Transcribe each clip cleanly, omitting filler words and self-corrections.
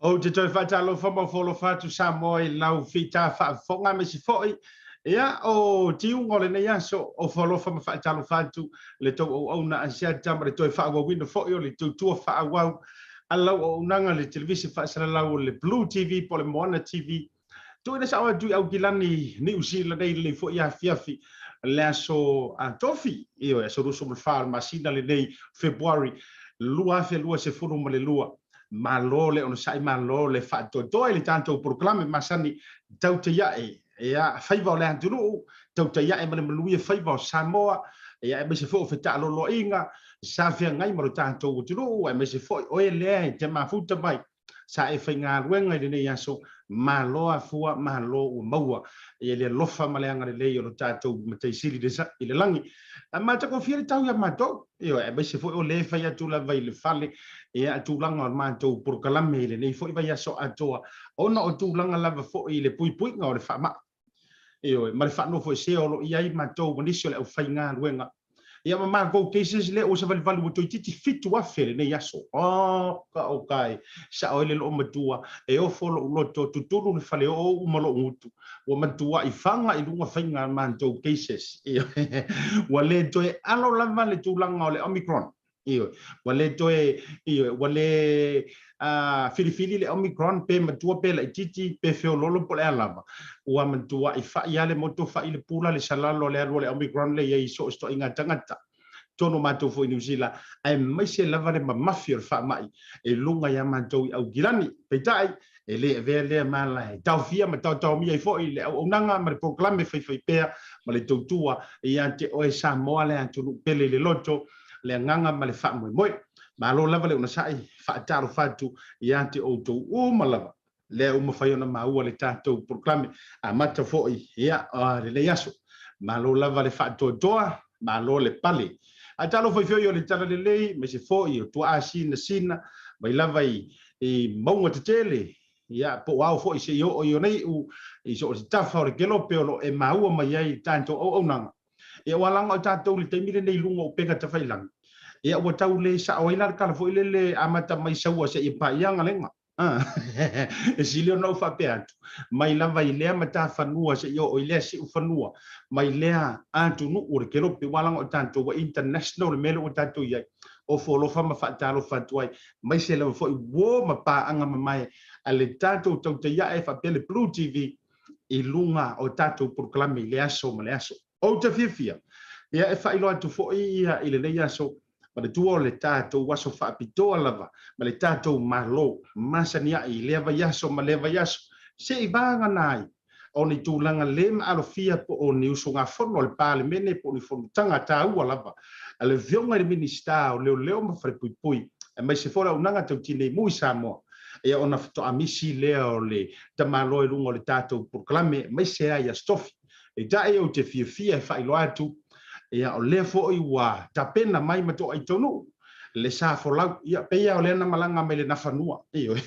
Ou te toe faatalofa ma ofo atu Samoa i lau fita faafofoga aemaise foi ia o tiuga o lenei aso. Ofo alofa ma faatalofa atu le tou auauna Asiata ma le toe faaauauina foi o le tautua faaauau a lau auaunaga le televise faasalalau o le Blue TV po o le Moana TV. Tuuina sao atu i Aukilani, Niu Sila nei lenei foi afiafi le aso a Tofi, ioe, aso 24 o le masina lenei February 2022. Malo le onosai, malo le faatoatoa i le tatou polokalame masani tautai ae ia faiva o le atunuu, tautai ae ma le manuia faiva o Samoa, ia aemaise foi o fetaaloloaiga sa feagai ma lo tatou atunuu, aemaise foi oe lea e te mafuta mai sa e faigaluega i lenei aso. Malo afua, malo ua maua i le alofa ma le agalelei o lo tatou Matai Sili i le lagi. A matagofie le tau ia matou, ioe, aemaise foi o lē fai atu lava i le fale ia tulaga o le matou polokalame i lenei foi vaiaso atoa, ona o tulaga lava foi i le puipuiga o le faamai, ioe, ma le faanofoesea o lo o i ai matou ma nisi o le aufaigaluega. Ia ma matou cases lea ua savalivali ua toeitiiti 7,000 lenei aso. Oh, ka o kai, sao ai le loo matua, e ofo lou loto, tutulu le fale o ou ma lou gutu. Ua matuai faga i luga faiga a matou cases. Ua le toe alo lava le tulaga o le Omicron. Ioe, ua le toe, ioe, ua le filifili le Omicron pe matua pe laitiiti pe feololo po o le a lava. Ua matuai fai lava le moto, fai le pula, le salalo le alu o le Omicron lea i ai i so o se toaiga tagata. Totonu o matou foi i Niu Sila, aemaise lava le mamafi o le faamai i luga ia matou i Aukilani. Peitai, e le avea lea mala e taofia ma taotaomia ai foi le auaunaga ma le polokalame faifaipea ma le tautua ia te oe Samoa le atunuu pele i le loto, le agaga ma le faamoemoe. Malo lava le onosai, faatalofa atu ia te outou uma lava lea ua mafai ona maua le tatou polokalame amata foi ia lenei aso. Malo lava le faatoatoa, malo le pale. Faatalofa i foi o le Talalelei, aemaise foi o tuaa sinasina mai lava i mauga tetele, ia po o ao foi se i oo i ona iu i so o se tafa o le kelope o lo o e maua mai ai i tatou auaunaga. Ia ua laga o tatou i le taimi lenei i luga o upega tafailagi. Ia ua tau le sao ai la le tala foi lele amata mai Saua seia paia Agalega. E sili ona ou faapea atu, mai lava i lea matafanua seia oo i lea siufanua, mai lea atunuu o le kelope, aua leaga o tatou ua international le mea lea ua tatou i ai. Ofo alofa ma faatalofa atu ai, aemaise lava foi uo ma paaga mamae a le tatou Tautai Ae faapea le Blue TV i luga o tatou polokalame i le aso ma le aso. Ou te fiafia ia e faailoa atu foi ia i lenei aso, manatua o le tatou aso faapitoa lava ma le tatou Malo masani ae i lea vaiaso ma lea vaiaso, se i vagana ai o ni tulaga le maalofia po o ni usugafono a le Palemene po o ni fonotaga taua lava a le Afioga i le Minisita o Leoleo ma Falepuipui aemaise foi o le Auaunaga Tau Tinei Mu i Samoa, ia ona faatoa misi lea o le tamaloa i luga o le tatou polokalame aemaise lava i Aso Tofi. Peitai ou te fiafia e faailoa atu, ia o lea foi ua tapena mai ma toaitaunuu le sa folau. Ia pei lava o lea na malaga mai le Nafanua. Ioe.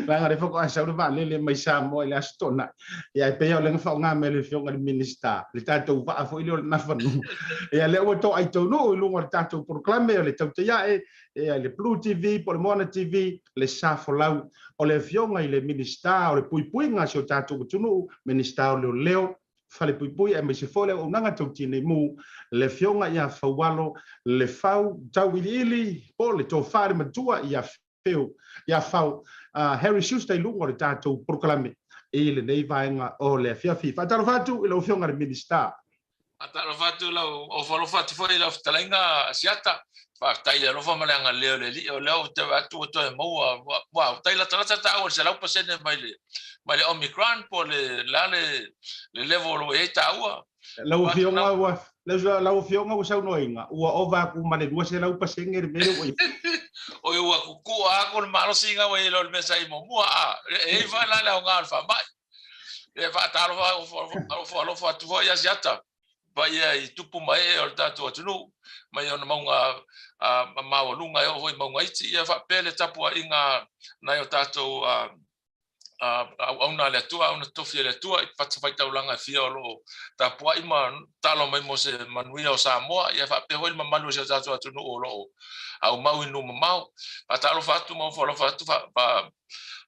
Leaga lea faatoa sau le vaalele mai Samoa i le Aso Toonai. Ia e pei lava o lea na faaaoga mai e le Afioga i le Minisita le tatou vaa foi lea o le Nafanua. Ia lea ua toaitaunuu i luga o le tatou polokalame o le Tautai Ae, ia i le Blue TV po o le Moana TV, le sa folau o le Afioga i le Minisita o le Puipuiga a si o tatou atunuu, Minisita o Leoleo, Falepuipui aemaise foi le Auaunaga Tau Tinei Mu, le Afioga ia Faualo Lefau Tauiliili po o le Tofa i le Matua ia Feu, ia Fau, Harry Schuster i luga o le tatou polokalame i lenei vaega o le afiafi. Faatalofa atu i lau Afioga i le Minisita. Faatalofa atu lau ofo alofa atu foi i lau fetalaiga Asiata. Faafetai i le alofa ma le agalelei o le Alii, o lea ou te vaai atu ua toe maua, ua tai latalata taua i le 100% mai le mai le Omicron po o le le a le le level o lo o i ai taua. Lau Afioga ua lau Afioga ua saunoaina ua ova atu ma le 200% le mea lea ua i ai. Oi ua kukua atu le malosiga ua i ai loa le mea sa i muamua, a e i ai foi la le aoga o le faamai. E faatalofa alofa alofa atu foi ia Asiata, paia i tupu ma ee o le tatou atunuu, mai ona mauga maualuga e oo foi i mauga iti, ia faapea le tapuaiga a nai o tatou auauna a le Atua, auauna totofi a le Atua i fatafaitaulaga e fia o lo o tapuai ma tatalo mai mo se manuia o Samoa, ia faapea foi le mamalu o si o tatou atunuu o lo o aumau i nuu mamao. Faatalofa atu ma ofo alofa atu,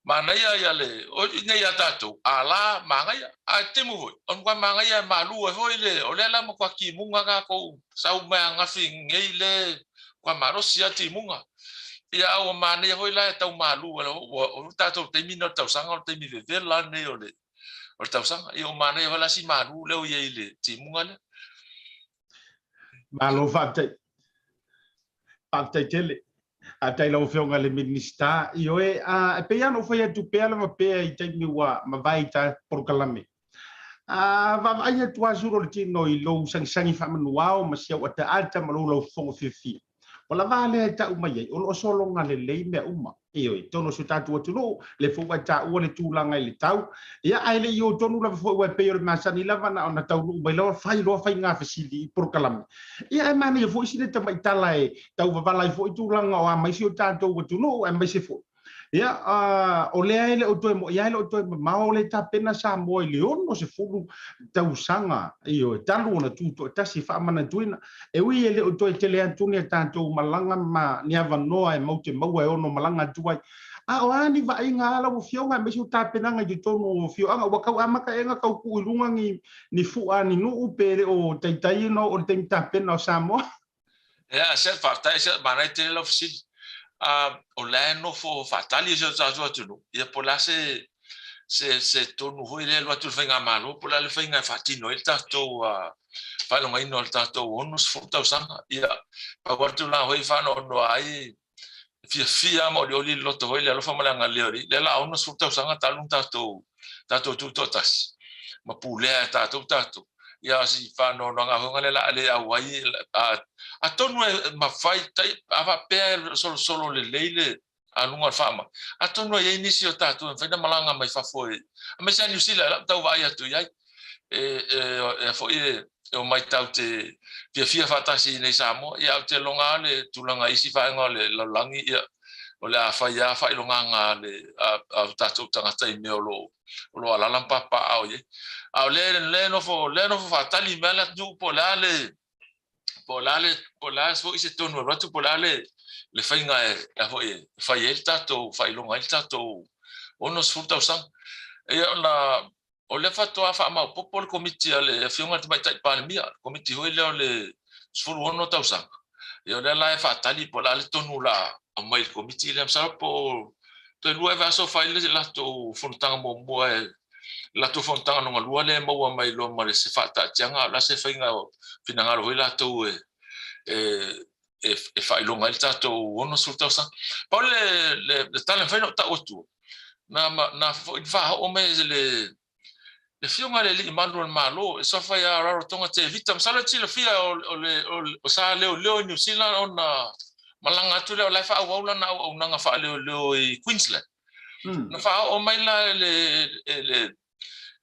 Manaia ia le, o i nei ia tatou, a la, manaia. A timu foi, o matua manaia e malu ai foi le, o lea la matua timuga tatou sau mai ananafi nei le matua malosi a timuga. Ia a ua manaia foi la e tau malu ai ua o le tatou taimi lenei o le tausaga o le taimi vevela lenei o le o le tausaga. Ia ua manaia foi la si malu lea ua i ai i le timuga lea. Malo faafetai. Faafetai tele. Faafetai i lau Afioga i le Minisita. Ioe, a, e pei lava ona ou fai atu pea lava pea i taimi ua mavae i ta polokalame. A vaavaai atu lava sulu o le tino i lou sagisagi faamanuao ma si au ataata ma lou laufofoga fiafia, ua lava lea e tau mai ai, o lo o sologa lelei mea uma. Ioe, i totonu o si o tatou atunuu, lea foi ua e taua le tulaga i le tau, ia, ae le i o tonu lava foi, aua e pei o le masani lava na ona taunuu mai lava fai loa faiga fesili i polokalame. Ia, ae manaia foi sina tamai tala e tau vavala ai foi tulaga o a mai si o tatou atunuu, aemaise foi, ia, o lea e le o toe mo'i, e le o toe mamao le tapena Samoa i le 60 tausaga, ioe, talu ona tutoatasi, faamanatuina. E ui e le o toe tele atu ni a tatou malaga ma ni avanoa e mau te maua e ono malaga atu ai. A o a ni vaaiga a lau Afioga aemaise o tapenaga i totonu o afioaga, ua tau amata ea ona tau tuu i luga ni, ni fua ni nuu pe le o taitai ona oo i le taimi tapena o Samoa? Ia, se faafetai, se manaia tele lau fesili. O la e nofo faatali si o tatou atunuu, ia po o le a se se se tonu foi lea e alu atu i le faigamalo, po o le a le faiga e faatino ai le tatou faailogaina o le tatou 60 tausaga. Ia, pau lava le tulaga foi e faanoanoa ai, fiafia ma olioli le loto foi le alofa ma le agalelei o le Alii, lea la 60 tausaga talu ona tatou tatou tutoatasi ma pulea e tatou tatou. Ia o si faanoanoaga foi lea o le a le auai, atonu e mafai, a faapea e solosolo lelei le a luga o le faamai, atonu e i ai nisi o tatou e mafai ona malaga mai fafo e, aemaise lava Niu Sila, o lau tau vaai atu i ai, e, e, e foi e, e omai tatou te fiafia faatasi i inei i Samoa. Ia, ou te lagona lava le tulaga i isi vaega o le lalolagi, ia, o le a fai lava faailogaga a le, a, a o tatou tagata i mea o lo o, o lo o alaala ma papaaao i ai. A o lea, lea e nofo, lea e nofo faatali mai lava le atunuu po o le a le, Po o le a le, po o le a foi se tonu e alu atu, po o le a le, le faiga e, a foi e fai ai le tatou, faailoga ai le tatou 60 tausaga. Ia ona o lea faatoa faamaopoopo le komiti a le Afioga i le Tamaitai Palemia, le komiti foi lea o le 16 tausaga. Ia o lea la e faatali po o le a le tonu o le a aumai i le komiti lea. Masalo po o toe 2 ea vaiaso fai le latou fonotaga muamua e le latou fonotaga lona lua lea e maua mai loa ma se faataatiaga, a o le a se faiga finagalo foi latou e e faailoga ai le tatou 60 tausaga. Pau le, le, le tala e mafai ona ou tau atu, na, na foi faaoo mai le, le afioga i le Alii Malu o le Malo, e suafa ia Rarotonga Tevita. Masalo e te silafia o, o, le, o, o sa leoleo i Niu Sila ona malaga atu lea o la e faaauau lana auaunaga faaleoleo i Queensland. Na faaoo mai la le, le,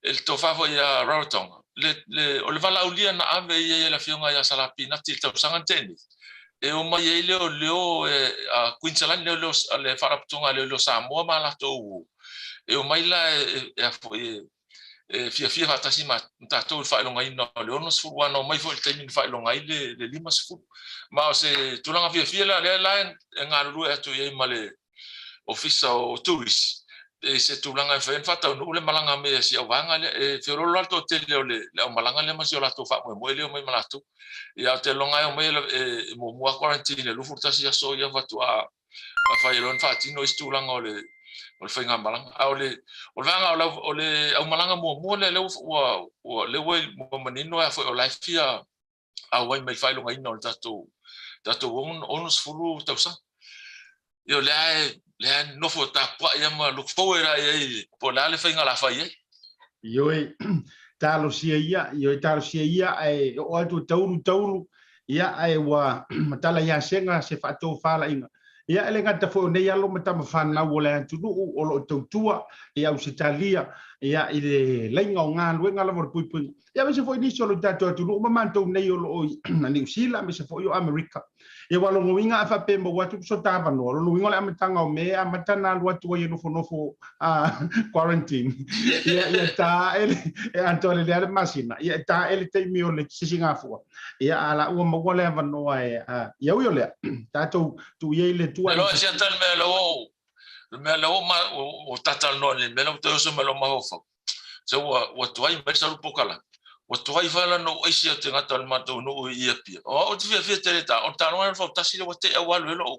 e le tofa foi ia Rarotonga, le, le, o le valaaulia na ave i ai e le afioga ia Salapinati i le tausaga na tea nei, e omai ai leoleo e, a Queensland, leoleo, le faalapotopotoga a leoleo Samoa ma latou, e omai la e, e, e, a foi, e, e fiafia faatasi ma tatou i le faailogaina o le 60, aua na omai foi i le taimi na faailoga ai le, le 50. Ma o se tulaga fiafia la, lea la e galulue atu i ai ma le Ofisa o Turisi i se tulaga e mafai ai ona faataunuu le malaga mai a si au vaega lea. E feoloolo lava le toatele o le aumalaga lea ma si o latou faamoemoe lea e omai ma latou. Ia ou te lagona e omai e muamua quarantine i le 21 aso ia faatoa mafai ai loa ona faatino isi tulaga o le faigamalaga. A o le vaega o le aumalaga muamua lea lea ua lea ua manino foi o la e fia auai mai le faailogaina o le tatou tatou 60 tausaga. Ia o lea e lea e nofo tapuai lava ma look forward lava i ai po o le a le faiga o le a fai ai. Ioe, talosia ia, ioe talosia ia ae oo atu e taulu taulu, ia ae ua matala ia Sega se faatofalaiga. Ia e le gata foi o nei alo ma tama fanau o le atunuu o lo o tautua i Ausetalia ia i le laiga o galuega lava o le puipuiga. Ia aemaise foi nisi o lo tatou atunuu ma matou nei o lo o i Niu Sila aemaise foi o Amerika. Ia aua o lona uiga a faapea e maua atu so ta avanoa, o lona uiga o le amataga o Me e amata ona alu atu ai e nofonofo quarantine. Ia ia ta ae le e atoa lelei lava le masina, ia e ta ae le taimi o le sisigafua. Ia a la ua maua le avanoa e ia ui o lea, tatou tuu ia i le Atua. Iloa se ata le mea lea ua ou le mea lea ua ua talatalanoa nei, le mea lea ua toe oso mai lou mafaufau. Se ua ua tuai mai le salu pokalame. Ua tuai foi la ona ou aisi atu i gata o le matou nuu i Apia. O au ou te fiafia tele ta, o le taaloga lea o le fautasi lea ua tea ua alu ai lou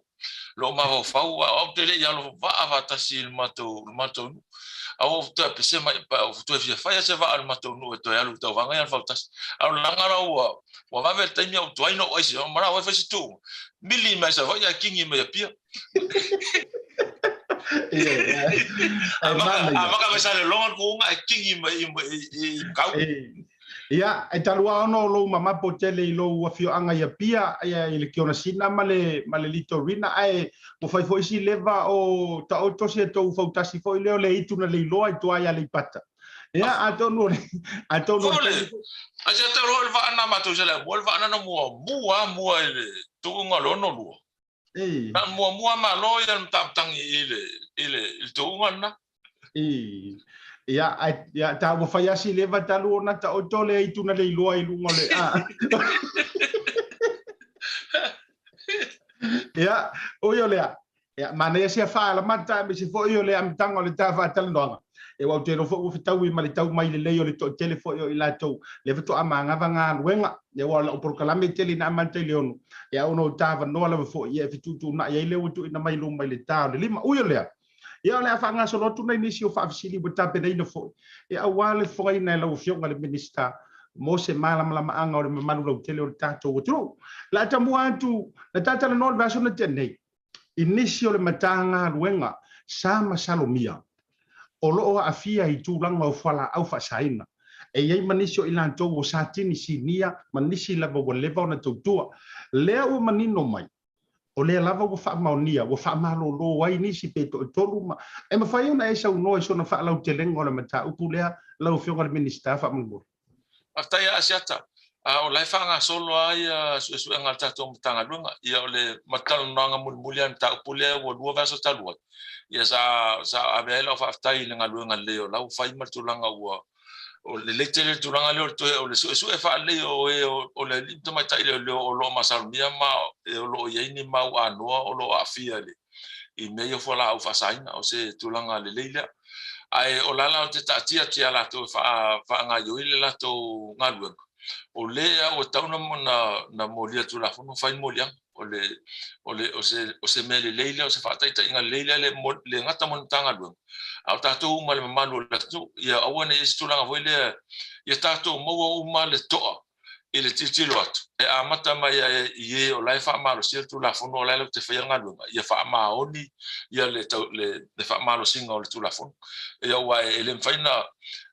lou mafaufau, a o au ou te le i alo vaa faatasi i le matou le matou nuu. A ua ou toe apese mai, ua toe fia fai lava se vaa o le matou nuu e toe alu i tauvaga ia o le fautasi. A o le laga la ua ua vave le taimi a ua tuai ona ou aisi, manao ai fai se tuuga. Mili mai Savaii ae kingi mai Apia. A maka mai Salelologa le tuuga ae kingi mai i Kau. Ia, e talu lava ona o lou mamapo tele i lou afioaga i Apia, ia, i le Kionasina ma le, ma le Litorina, ae ua fai foi si leva o taoto si a tou fautasi foi lea o le itu na leiloa i tua i Aleipata. Ia, atonu o le, atonu o le. A se talu o le vaa na matou se le mua, le vaa na muamua mua i le tuuga o le 62. Na muamua malo ia le matamatangi i le, i le, i le tuuga lena. Ia, ai, ia, ta ua fai asi leva talu ona taoto le itu na leiloa i luga o le, a. Ia, ui o lea, ia, manaia sia faalamata aemaise foi o le amataga o le ta faatalanoaga. Ia, aua ou te iloa foi ua fetaui ma le tau mai lelei o le toatele foi o i latou lea faatoa manava galuega. Ia, aua o lau polokalame tele ina amata i le 6, ia, ona o ta avanoa lava foi, ia, e fetuutuunai ai lea ua tuuina mai i luma i le ta o le 5. Ui o lea, ia, o le a faagasolo atu nai nisi o faafesili ua tapenaina foi, ia, aua le fofogaina e lau Afioga i le Minisita mo se malamalamaaga o le mamalu lautele o le tatou atunuu. O le a tamua atu, na ta talanoa i le vaiaso na tea nei, i nisi o le Matagaluega sa masalomia o lo o aafia i tulaga o fualaau faasaina. E i ai ma nisi o i latou o Satini Sinia ma nisi lava ua leva ona tautua. Lea ua manino mai, o lea lava ua faamaonia, ua faamalolo ai nisi pe toatolu ma e mafai ona e saunoa i sona faalautelega o le mataupu lea, lau Afioga i le Minisita faamolemole. Faafetai a Asiata. A o la e faagasolo lava ia suesuega a le tatou Matagaluega. Ia o le talanoaga mulimuli lava i le mataupu lea ua lua vaiaso talu ai, ia sa sa ave ai lau faafetai i le galuega lelei o la ua fai ma le tulaga ua O lelei tele le tulaga lea o le toe o le suesue faalelei o e o le alii ma tamaitai leoleo o lo o masalomia ma o lo o i ai ni mau anoa o lo o aafia i le i mea ia o fualaau faasaina. O se tulaga lelei lea. Ae o la la ou te taatia atu ia latou e faagaoioi le latou galuega, o lea ua tatau ona molia Tulafono fai moliaga. O le, o le, o se, o se mea lelei lea, o se faataitaiga lelei lea, le, le gata mo le Matagaluega, a o tatou uma le mamalu o le atunuu, ia aua ne i i ai se tulaga foi lea, ia tatou maua uma le toa i le tilotilo atu, e amata mai i e o la e faamalosia le Tulafono, o la e latou te faia le galuega, ia faamaoni ia le, le, le faamalosiga o le Tulafono. Ia aua e le mafai na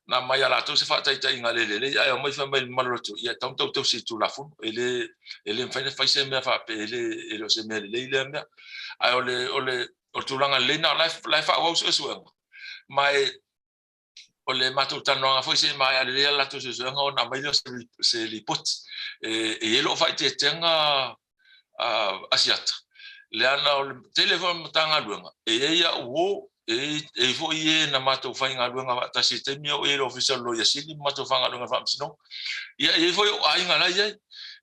na aumai ia latou se faataitaiga le lelei, ae omai fai mai i le mamalu o le atunuu, ia e tatau ona tau tausi i le Tulafono. E le, e le mafai ona fai se mea faapea, e le, e le o se mea lelei lea mea. Ae o le, o le, o le tulaga lelei na, o la e, la e faaauau suesuega. Ma e, o le matou talanoaga foi se i maea lelei a latou suesuega ona aumai lea o se lipoti. E i ai lou faaeteetega Asiata, leaga o le tele foi o Matagaluega, e i ai au uo, e i ai foi e na matou faigaluega faatasi i le taimi o i ai i le Ofisa o le Loia Sili ma matou faigaluega i le Faamasinoga. Ia, e i ai foi ou aiga la e i ai.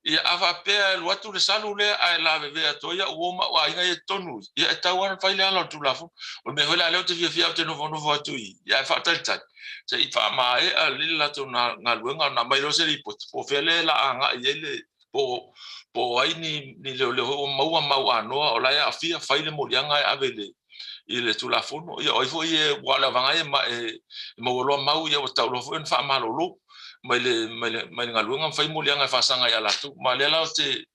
Ia, a faapea e alu atu le salu lea ae lavevea atu ai au uo ma au aiga ia i totonu, ia e tatau lava ona fai le ala o le Tulafono. O le mea foi la lea ou te fiafia au ou te nofonofo atu i i ae faatalitali se i faamaea lelei le latou galuega ona aumai loa se lipoti po o fea lea o le a agai i ai le po o ai ni leoleo foi ua maua mau anoa o la e aafia, fai le moliaga ae ave i le Tulafono. Ia o ai foi e, aua o le vaega e maua loa mau, ia ua tatau loa foi ona faamalolo mai le, mai le, mai le galuega ma fai moliaga e faasaga ia latou. Ma lea la ou te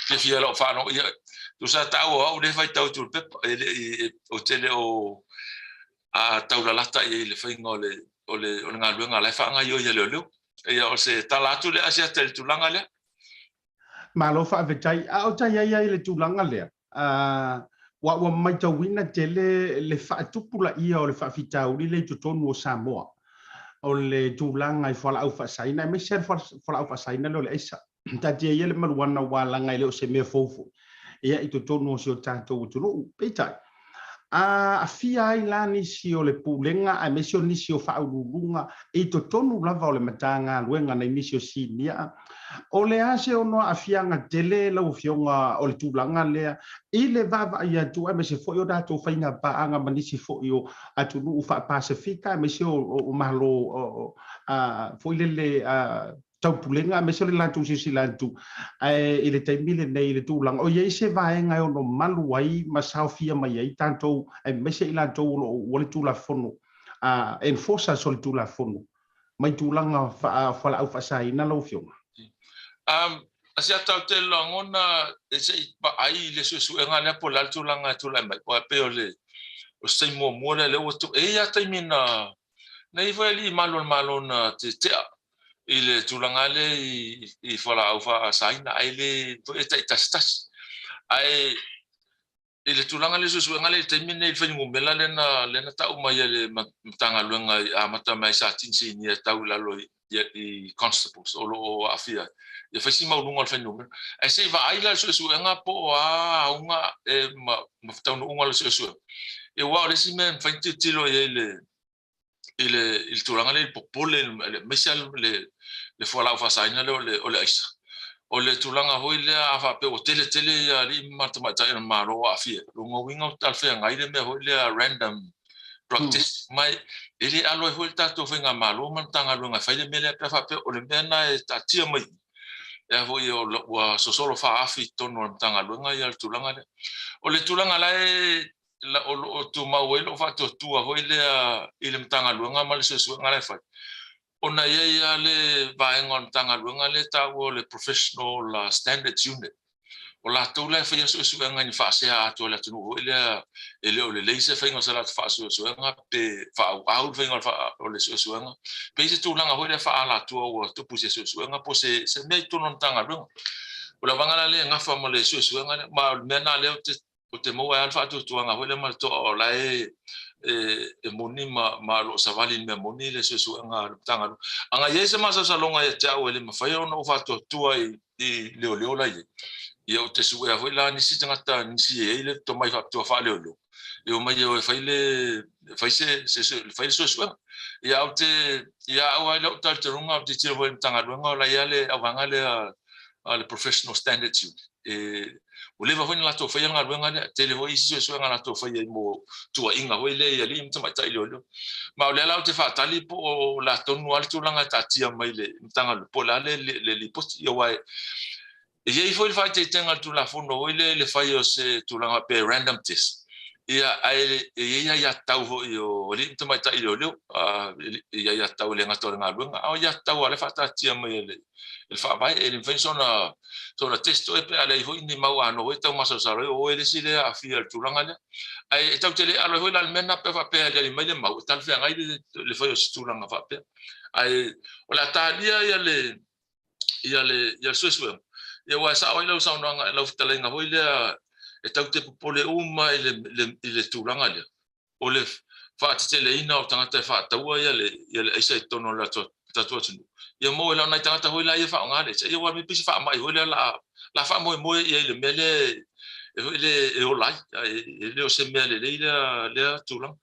fiafia i lau faalogo, ia, tusa taua o au lea e faitau atu i le pepa, e le i, ou te le o a taulalata i ai i le faiga o le, o le, o le galuega la e faagaoioi e leoleo. Ia, o se tala atu lea Asiata i le tulaga lea. Malo faafetai. A o tai ai ai le tulaga lea, ua ua matauina tele le faatupulaia o le faafitauli lea i totonu o Samoa, o le tulaga i fualaau faasaina, aemaise lava le fualaau faasaina lea o le aisa. Taatia ia le maluana aua leaga e le o se mea fou foi ia i totonu o si o tatou atunuu. Peitai, a aafia ai la nisi o le Pulega aemaise o nisi o Faauluuluga i totonu lava o le Matagaluega nai nisi o sinia, o le a se ono aafiaga tele lau Afioga o le tulaga lea i le vaavaai atu aemaise foi o tatou faiga paaga ma nisi foi o atunuu faa-Pasefika aemaise o Malo foi lele taupulega aemaise o le latou silasila atu ae i le taimi lenei i le tulaga o i ai se vaega e ono malu ai ma saofia mai ai tatou aemaise i latou o lo o ua le Tulafono enforcers o le Tulafono mai tulaga fualaau faasaina lau Afioga? Asiata ou te lagona e se i vaai i le suesuega lea po o le a le tulaga e tulai mai aua e pei o le o se taimi muamua lea lea ua e i ai lava taimi na Na i ai foi alii malu o le Malo na tetea i le tulaga lea i fualaau faasaina, ae le foi e taitasitasi. Ae i le tulaga lea suesuega lea i le taimi lenei i le fuainumera lea na, lea na tau mai e le Matagaluega i amata mai Satini Sinia e tau i lalo i, i constables o lo o aafia ai. Ia fai si maualuga o le fuainumera. Ae se i vaai la i le suesuega po o a auga e ma, ma taunuuga o le suesuega. Ia aua o le isi mea e mafai ona tilotilo i ai le i le i le tulaga lea i le popole aemaise lava le le fualaau faasaina lea o le o le aisa. O le tulaga foi lea a faapea ua tele tele ia alii ma tamaitai o le Malo o aafia, lona uiga ua talafeagai le mea foi lea random drug test ma e le alo ai foi le tatou faigamalo ma le Matagaluega e fai le mea lea pe a faapea o le mea lena e taatia mai i i foi ua sosolo faaafi i totonu o le Matagaluega ia le tulaga lea. O le tulaga la e o lo o tumau ai lou faatuatua foi lea i le Matagaluega ma le suesuega la e fai, ona e i ai lava le vaega o le Matagaluega lea e taua o le Professional Standards Unit, o latou la e faia suesuega i ni faasea atoa i le atunuu foi lea e le o lelei se faiga o se latou faasuesuega pe faaauau le faiga o le suesuega, pe i ai se tulaga foi lea faaalatua ua tupu i se suesuega po o se mea i totonu o le Matagaluega. O le vaega la lea e gafa ma le suesuega lea, ma o le mea lena lea ou te ou te maua ai lava le faatuatuaga foi lea ma le toa o la e e moni ma ma o lo o savali i le mea moni le suesuega a le Matagaluega. A na i ai se masalosaloga ia te au e le mafai ona ou faatuatua i i leoleo la e i ai, ia ou te suea foi la nisi tagata nisi e i ai le tomai faapitoa faaleoleo e omai e o e fai le fai se se fai le suesuega. Ia ou te ia au ai lau talitonuga ou te tilotilo foi i le Matagaluega o la e i ai le auvaega lea a le Professional Standards Unit e ua leva foi ona latou faia le galuega lea. Tele foi isi suesuega na latou faia i mo tuuaiga foi lea i alii ma tamaitai leoleo. Ma o lea la ou te faatali po o le a tonu lava le tulaga e taatia mai le Matagaluega po o le a le le lipoti. Ia aua e i ai foi le faaeteetega i le Tulafono foi lea i le fai o se tulaga pe random test. Ia ae e i ai aiatatau foi o alii ma tamaitai leoleo, i aiatatau e le gata o le galuega, a o aiatatau lava o lea e faataatia mai e le Faavae. E le mafai soona test oe pe a leai foi ni mau anoa foi e tau masalosalo ai o oe le isi lea e aafia i le tulaga lea. Ae e tatou te le alo ai foi la i le mea lena pe a faapea e aliali mai le mau e talafeagai le fai o se tulaga faapea. Ae o le a talia ia le ia le ia le suesuega, ia aua e sao ai lau saunoaga lau fetalaiga foi lea e tatou te popole uma i le i le tulaga lea o le faateteleina o tagata e faataua ia le ia le aisa i totonu o le tatou atunuu. Ia maua ai la o nai tagata foi la ia e faaaoga le aisa, ia aua e pei se faamai foi lea la la faamoemoe i ai i le mea lea e foi lea e ola ai, e le o se mea lelei lea lea tulaga.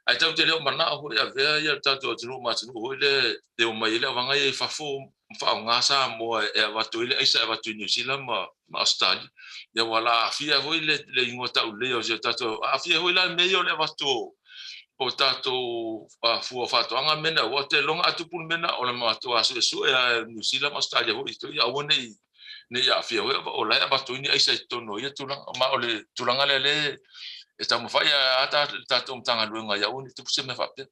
Ae tatou te le o manao foi e avea ia le tatou atunuu ma atunuu foi lea e omai ai le auvaega ia i fafo ma faaaoga Samoa e avatu ai le aisa e avatu i Niu Sila ma Ausetalia. Ia ua la aafia foi le igoa taulelei o si o tatou, aafia foi la le mea ia o le avatu o tatou fua o faatoaga mea na, aua ou te iloa a tupu le mea lena, o le matua suesue lava e Niu Sila ma Ausetalia foi, ia aua ne i aafia foi, o la e avatu ai ni aisa i totonu o ia tulaga. Ma o le tulaga lea lea e taumafai lava le tatou Matagaluega ia aua ne i tupu se mea faapea.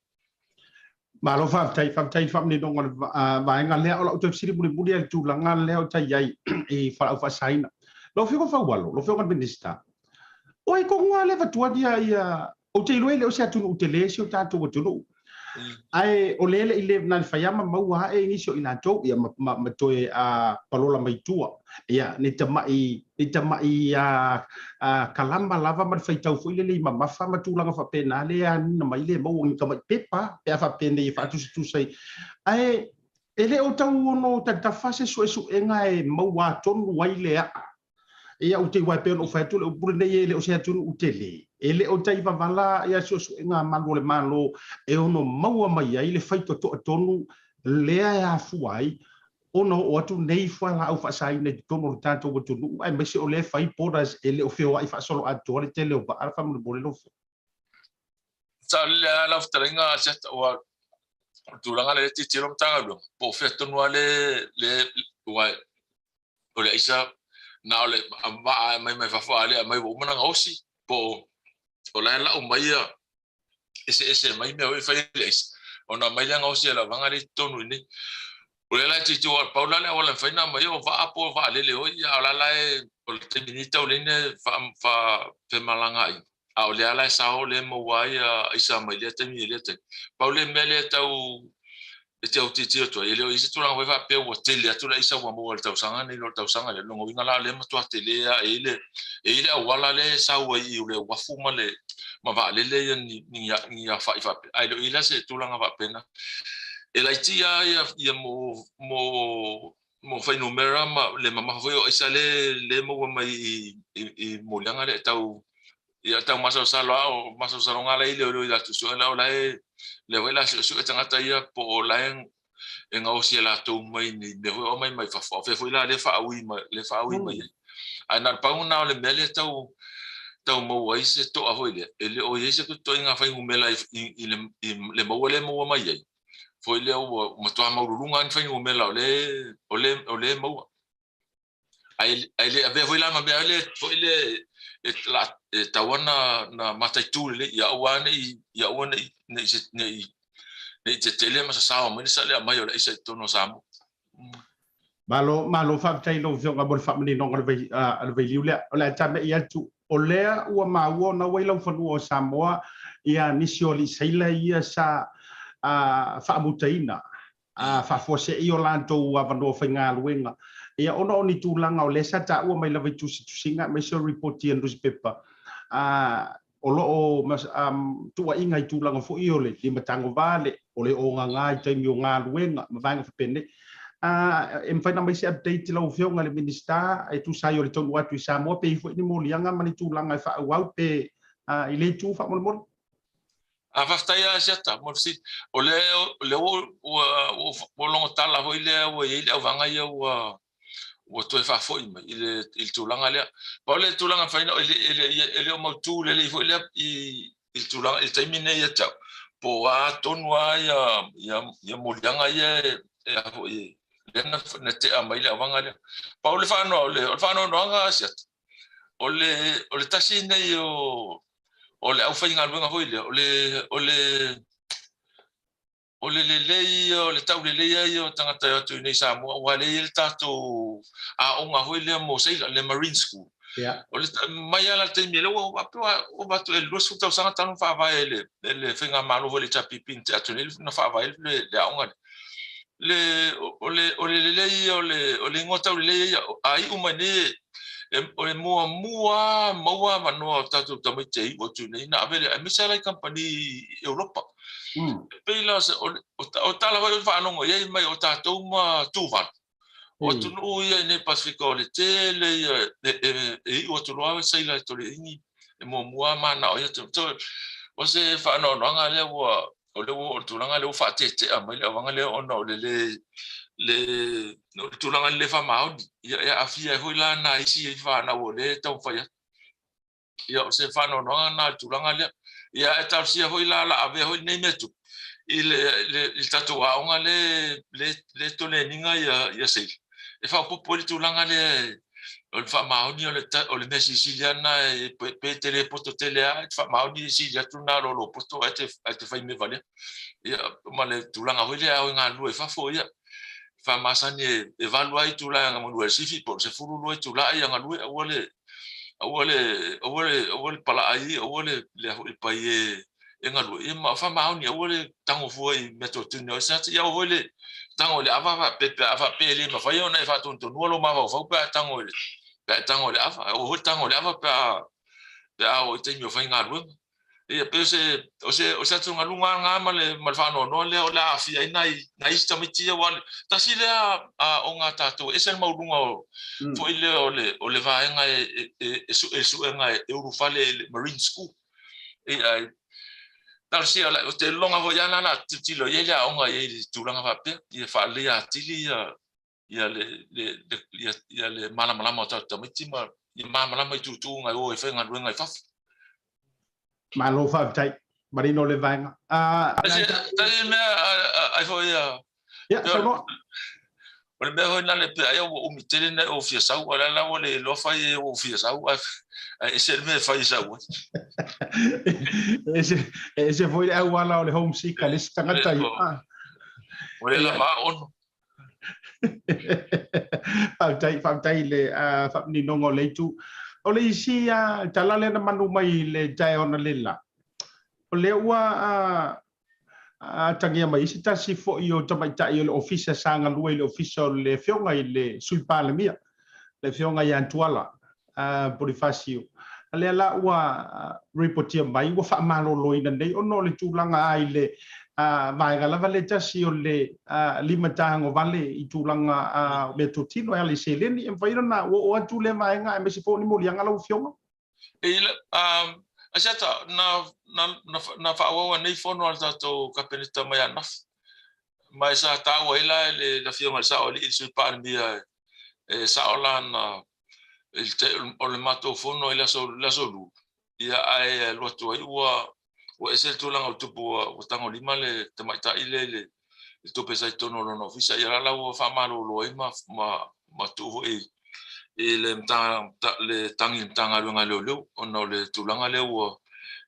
Malo faafetai, faafetai i le faamaninoga o le vaega lea. O lau toe fesili mulimuli lava i le tulaga lea o tai ai i fualaau faasaina. Lau Afioga Faualo, lau Afioga i le Minisita, o ai tonu lava lea e avatua ia, ia, ou te iloa e le o se atunuu tele si o tatou atunuu. Ae o lea e le i le na le fai lava ma maua ae nisi o i latou ia ma, ma, ma toe palola mai tua. Ia, ni tamai, ni tamai kalama lava ma le faitau foi lele i mamafa ma tulaga faapena le anina mai le maua ni tamai pepa pe a faapea nei e faatusatusa i. Ae e le o tau ono tatafa se suesuega e maua atonu ai le aa. Ia, ou te iloa e pei ona ou fai atu le upu lenei e le o se atunuu tele. E le o tai vavala ia suesuega a malu o le Malo e ono maua mai ai le faitotoa tonu lea e afua ai ona oo atu nei fualaau faasaina i totonu o le tatou atunuu, aemaise o lea e fai borders e le o feoai faasoloatoa le tele o vaa faamolemole lau Afioga. Sa lelei lava lau fetalaiga Asiata, aua o le tulaga lea e tilotilo le Matagaluega, po o fea tonu lava le, le, aua o le aisa na o le vaa e aumai mai fafo, a le aumai ua uma ona gaosi, po o la e lau mai ia eseese mai mea foi e fai ai le aisa, ona aumai lea gaosi e le auvaega lea i totonu i inei. O lea la e tilotilo aua pau la le auala e mafai ona aumai o vaa po o vaalele foi, a o la la e, o le taimi nei tau leai ni femalagaaiga, a o lea la e sao lea e maua ai aisa mai lea taimi i lea taimi. Pau le mea lea e tau e te autitio atu ai, e le o i ai se tulaga foi faapea ua tele atu le aisa ua maua i le tausaga nei i lo le tausaga lea. O lona uiga la o lea e matua tele lava, e i ai le, e i ai le auala lea e sau ai i le uafu ma le ma vaalele ia ni, ni, ni aofai faapea, ae le o i ai la se tulaga faapena. E laiti lava ia, ia mo, mo, mo fuainumera ma le mamafa foi o aisa lea, lea e maua mai i, i, i moliaga lea e tau Ia tau masalosalo lava, o masalosaloga la e i leoleo i latou suesuega la o la e lea foi la suesue tagata ia po o la e e gaosi e latou mai ni mea foi o aumai mai fafo, a o fea foi la lea faaui mai lea faaui mai ai. Ae na o le pau lena o le mea lea tau tau maua ai se toa foi lea, e le o i ai se ituaiga fuainumera i, i, le, i le maua lea e maua mai ai, foi lea ua matua maualuluga lava ni fuainumera o lea o lea o lea e maua. Ae le avea foi la ma mea le foi le e la e tatau ona na mataitu lelei ia aua ne i ia aua ne i ne i ne i ne i tetele ma sasao mai le sale aumai o le aisa i totonu o Samoa. Malo, malo faafetai i lau Afioga mo le faamaninoga o le vai, le vailiu lea. O le a tame'i atu, o lea ua maua ona ua i laufanua o Samoa ia nisi o alii sailor ia sa faamutaina a faafuasei o latou avanoa faigaluega, ia ona o ni tulaga o lea sa taua mai lava i tusitusiga aemaise o ripoti a nusipepa, a o lo o tuuaiga i tulaga foi o le limatagovale, o le ogaga i taimi o galuega ma vaega faapenei. A e mafai ona aumai se update lau Afioga i le Minisita e tusa ai o le taunuu atu i Samoa pe i ai foi ni moliaga ma ni tulaga e faaauau pe i lea itu faamolemole? A faafetai lava Asiata mo le fesili. O le o lea ua ua ua logo tala foi lea ua i ai le auvaega ia ua ua toe faafoi mai i le i le tulaga lea. Pau le tulaga e mafai ona e le e le o mautu lelei foi lea i i le tulaga i le taimi lenei ia te au, po o a tonu lava ia ia ia moliaga ia e a foi lea na na tea mai le auvaega lea. Pau le faanoa o le faanoanoaga Asiata, o le o le tasi lenei o o le aufaigaluega foi lea, o le o le o le lelei ia, o le tauleleia ia o tagata e o atu i inei i Samoa, aua o lea e i ai le tatou aoga foi lea mo seila, le Marine School. Yeah. O le mai lava la le taimi lea ua ova atu i le 20 tausaga talu ona faavae e le, e le faigamalo foi le HRPP na tea atu nei na faavae le, le aoga lea. Le, o le, o le lelei ia o le, o le igoa tauleleia ia, a iu mai nei o le muamua lava maua avanoa o tatou tamaiti e iu atu nei na ave lea, aemaise lava la i kamupani i Europa. E pei la o tala foi o le faalogo i ai mai o tatou ma Tuvalu. O atunuu ia i nei Pasefika o le tele ia e iu atu loa saila e Toleini e muamua lava manao ai atunuu. So, o se faanoanoaga lea ua o lea ua oo i le tulaga lea ua faatetea mai le auvaega lea ona o le le le o le tulaga le faamaoni. Ia e aafia ai foi la nai isi fanau o lea e taumafai atu. Ia o se faanoanoaga lena i le tulaga lea. Ia ae talosia foi la la avea foi lenei mea tupu i le le i le tatou aoga le le le toleniga ia ia seila e faaopoopo ai le tulaga lea o le faamaoni o le o le mea silisili lava lena e pe te le poto tele lava e te faamaoni e sili atu lena lo lou poto ae te ae te fai mea valea. Ia ma le tulaga foi lea a o e galulue i fafo ia faamasani e 8 lava itula e galue ai i le sifi po o le 12 itula ia galue aua le aua le aua le aua le palaai aua le le a foi pai e e galue ia ma faamaoni aua le tago fua i mea totuni o se ia aua foi le tago i le ava faapea pe a faapea e le mafai ona e faatonutonua lou mafaufau pe a tago i le pe a e tago i le ava aua foi le tago i le ava pe a pe a oo i taimi o faigaluega. Ia pei o se o se o se atugaluga lena ma le ma le faanoanoa lea o le a aafia ai nai nai isi tamaiti ia aua tasi lea aoga a tatou e ese le maualuga o foi lea o le o le vaega e e e sue e suega e ulufale i le Marine School. Ia ai talosia ou te lagona foi lava la tilotilo i ai le aoga i ai i le tulaga faapea ia faaleleia atili ia ia le le ia ia le malamalama o tatou tamaiti ma ia malamalama i tuutuuga e o ai e faigaluega i fafo. Malo faafetai. Marino le vaega. Tasi mea ai foi ia. Ia, saunoa. O le mea foi lena pe ai ua umi tele na ou fia sau, a o la ua le iloa fai e ua fia sau, ae ese le mea e fai e sau ai. E ese foi le auala o le homesick a le isi tagata ia. Ua le lava ono. Faafetai, faafetai i le faamaninoga o le itu. O le isi tala lea na manu mai i le taeao analeila, o lea ua atagia mai ai se tasi foi o tamaitai o le Ofisa sa galue i le Ofisa o le Afioga i le Sui Palemia, le Afioga ia Tuala Ponifasio. A lea la ua ripotia mai ua faamaloloina nei ona o le tulaga ai le vaega lava lea tasi o le limatagovale i tulaga o meatotino e ala i seleni. E mafai ona ua oo atu lea vaega aemaise foi o ni moliaga lau Afioga? Asiata, na, na, na, na faaauau nei fono a le tatou Kapeneta mai ananafi. Ma e sa taua ai la e le Afioga i le Sao Alii, le Sui Palemia, e sao la na o le matou fono i le aso le aso Lua, ia ae alu atu ai ua ua ese le tulaga ua tupu ua ua tagolima le tamaitai lea i le le tupe sa i totonu o lona ofisa. Ia la la ua faamalolo ai ma ma ma tuu foi i le le tagi i le Matagaluega a Leoleo ona o le tulaga lea ua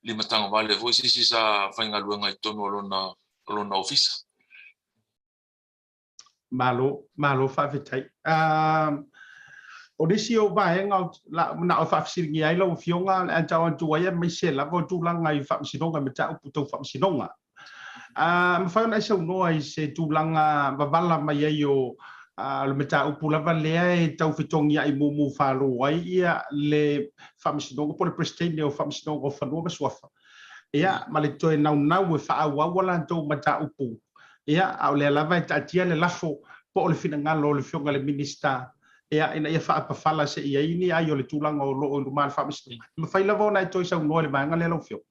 limatagovale foi se isi sa faigaluega i totonu o lona o lona ofisa. Malo, malo faafetai. O nisi o vaega la manao e faafesiligia ai lau Afioga, o le a tau atu ai aemaise lava o tulaga i faamasinoga, mataupu tau faamasinoga. Mafai ona e saunoa i se tulaga vavala mai ai o le mataupu lava lea e tau fetogiai mumu falo ai ia le Faamasinoga po o le Peresetene o Faamasinoga o Fanua ma Suafa, ia, ma le toe naunau e faaauau a latou mataupu. Ia, a o lea lava e taatia le lafo po o le finagalo o le Afioga i le Minisita, ia, ina ia faapafala se i ai ni ai o le tulaga o lo o i luma o le Faamasinoga. E mafai lava ona e toe saunoa i le vaega lea lau Afioga?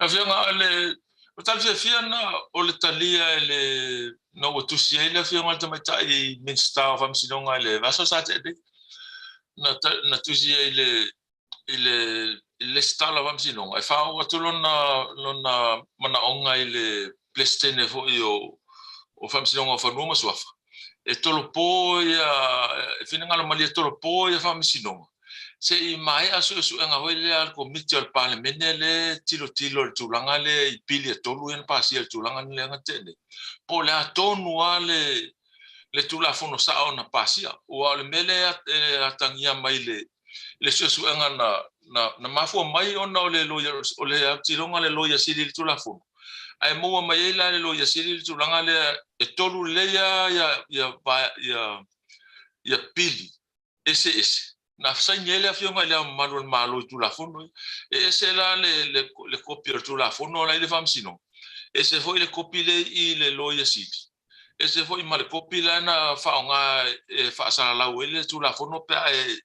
Afioga, o le, O tali fiafia na o le talia e le na ua tusi ai le afioga i le Tamaitai Minisita o Faamasinoga i le vaiaso sa tea nei. Na, na tusi ai i le i le i le lesitala o Faamasinoga e faaoo atu lona lona manaoga i le Peresetene foi o o Faamasinoga o Fanua ma Suafa e tolopo ia e finagalo malie e tolopo ia Faamasinoga se i maea suesuega foi lea a le Komiti o le Palemene lea e tilotilo i le tulaga lea i pili e tolu ia na pasia i le tulaga lea na tea nei po o le a tonu lava le le Tulafono sao na pasia. Aua o le mea lea e atagia mai le le suesuega na, na, na mafua mai ona o le loia, o le autiloga a le Loia Sili i le Tulafono, ae maua mai ai la e le Loia Sili le tulaga lea e tolu lelei lava ia, ia, ia, ia pili eseese na saini ai le Afioga i Le Ao Mamalu o le Malo i Tulafono ia. E ese la le, le, le kopi o le Tulafono la i le Faamasinoga, ese foi le kopi lea i le Loia Sili, ese foi ma le kopi la na faaaoga e faasalalau ai le Tulafono pe a e,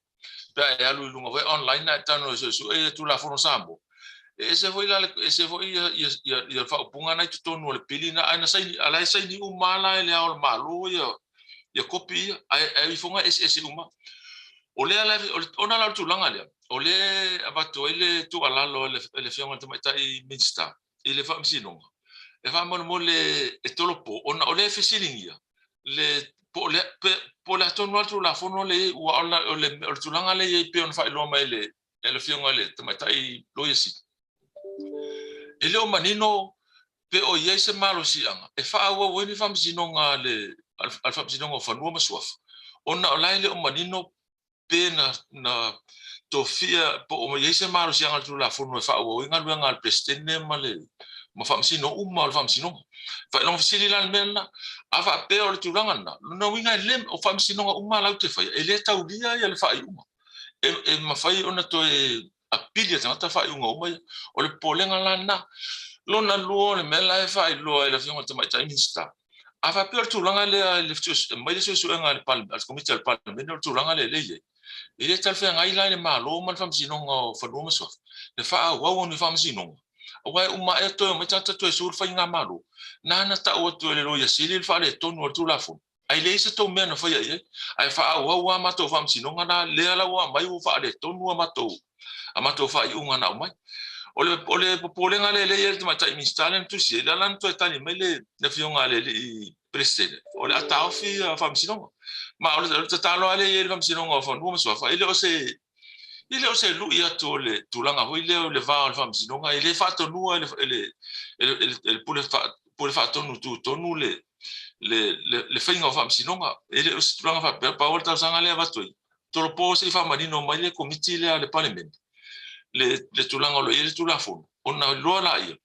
pe a e alu i luga foi online ae tago e suesue le Tulafono Samoa. E ese foi la le, ese foi ia, ia, ia, ia faaupuga na i totonu o le pili na, ae na saini, a la e saini uma la e le Ao o le Malo ia, ia kopi ia, ae, ae ifoga e eseese uma. O lea la, ona la o le tulaga lea, o lea e avatu ai le tuualalo e le, e le Afioga i le Tamaitai Minisita i le Faamasinoga, e faamolemole e tolopo, ona o lea e fesiligia le po o le, pe, po o le a tonu lava le Tulafono lea e i ai, ua o le, o le, o le tulaga lea e i ai pei ona faailoa mai e le, e le Afioga i le Tamaitai Loia Sili. E le o manino pe o i ai se malosiaga e faaauau ai ni faamasinoga a le, a le Faamasinoga o Fanua ma Suafa, ona o la e le o manino pe na, na tofia po o i ai se malosiaga o le Tulafono e faaauau ai galuega a le Peresetene ma le ma faamasino uma o le Faamasinoga. Faailoga fesili la le mea lena, a faapea o le tulaga lena, lona uiga e le, o faamasinoga uma latou te faia, e le taulia ia le faaiuga. E, e mafai ona toe apili e tagata faaiuga uma ia. O le popolega la lena. Lona lua o le mea la e faailoa e le Afioga i le Tamaitai Minisita, a faapea o le tulaga lea i le mai le suesuega a le Komiti a le Palemene o le tulaga lea e i ai, e le talafeagai la i le Malo ma le Faamasinoga o Fanua ma Suafa le faaauau o ni faamasinoga, aua e uma ae toe omai tagata toe sue le faigamalo. Na na tau atu e le Loia Sili le faaletonu o le Tulafono, Ae leai se tou mea na faia i ai, ae faaauau a matou faamasinoga la, lea la ua aumai ua faaletonu a matou, a matou faaiuga na aumai. O le, o le popolega lea lea e i ai le Tamaitai Minisita lea na tusi ai, lea la na toe tali mai le, le Afioga a le Alii Peresetene, o le a taofi a faamasinoga. Ma o le, o le tatalo lava lea e i ai le Faamasinoga o Fanua ma Suafa, e le o se, e le o se lui atu o le tulaga foi lea o le va o le Faamasinoga, e le faatonua e le, e le, e le, e le Pule, Pule Faatonu tutonu le, le, le, le faiga o faamasinoga. E le o se tulaga faapea, pau le talosaga lea e avatu ai, tolopo se i faamanino mai le Komiti lea a le Palemene, le, le tulaga o lo o i ai le Tulafono, ona iloa laia,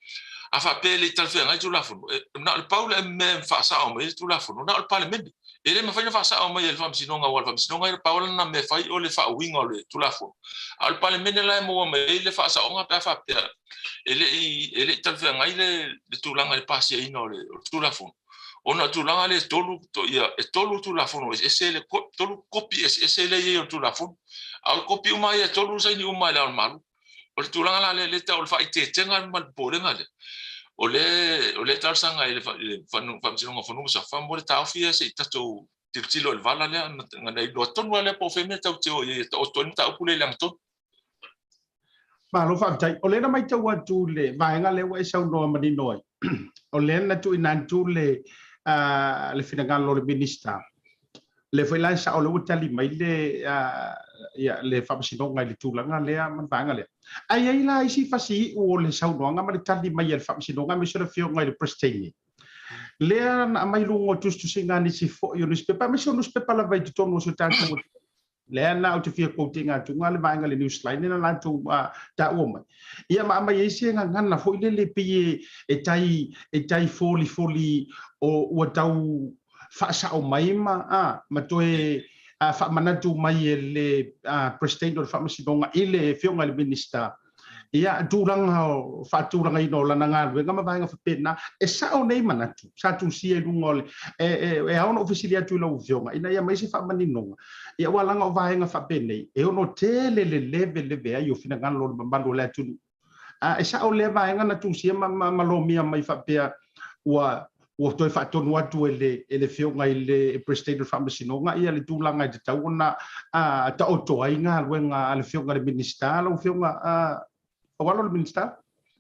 a faapea e le i talafeagai le Tulafono, e, na o le pau le mea e faasao mai ai le Tulafono, na o le Palemene. E le mafai ona faasao mai e le Faamasinoga, aua o le Faamasinoga e pau lana mea e fai o le faauiga o le Tulafono. A o le Palemene la e maua mai ai le faasaoga pe a faapea e le i, e le i talafeagai le, le tulaga i le pasiaina o le, o le Tulafono. Ona o le tulaga lea e tolu, to, ia, e tolu Tulafono eseese, le tolu kopi eseese lea e i ai o le Tulafono. A o le kopi uma ia e tolu saini uma e Le Ao o le Malo. O le tulaga la lea, lea tau o le faaeteetega ma le popolega lea, o lea, o lea e talosaga ai i le Faamasinoga o Fanua ma Suafa mo le taofi ia se i tatou tilotilo i le vala lea, ona iloa tonu lava lea po o fea mea tatou te o i ai e taoto ai le mataupu lea i le agatonu. Malo faafetai. O lea na matau atu le vaega lea ua e saunoa manino ai, o lea na tuuina atu le, le finagalo o le Minisita, lea foi la e sao lea ua tali mai le, ia, le Faamasinoga i le tulaga lea ma le vaega lea. Ae i ai la isi fasiiu o le saunoaga ma le tali mai a le Faamasinoga aemaise o le Afioga i le Peresetene, lea na aumai i luga o tusitusiga a nisi foi o nusipepa, aemaise o nusipepa lava i totonu o si o tatou atunuu. Lea la ou te fia quote ina atu le vaega le Newsline na latou taua mai. Ia ma aumai ai se gagana foi lele pei e tai e tai folifoli o ua tau faasao mai ma a ma toe faamanatu mai e le President o le Faamasinoga i le Afioga i le Minisita ia tulaga o faatulagaina o lana galuega ma vaega faapena. E sao nei manatu sa tusia i luga o le e ao ona ou fesili atu i lau Afioga ina ia aumai se faamaninoga, ia aua leaga o vaega faapenei e ono tele le leveleve ai o finagalo o le mamalu o le atunuu. E sao lea vaega na tusia ma lomia mai faapea ua toe faatonu atu e le Afioga i le President o le Faamasinoga ia le tulaga e tatau ona taoto ai galuega a le Afioga i le Minisita. Lau Afioga Aualo le Minisita.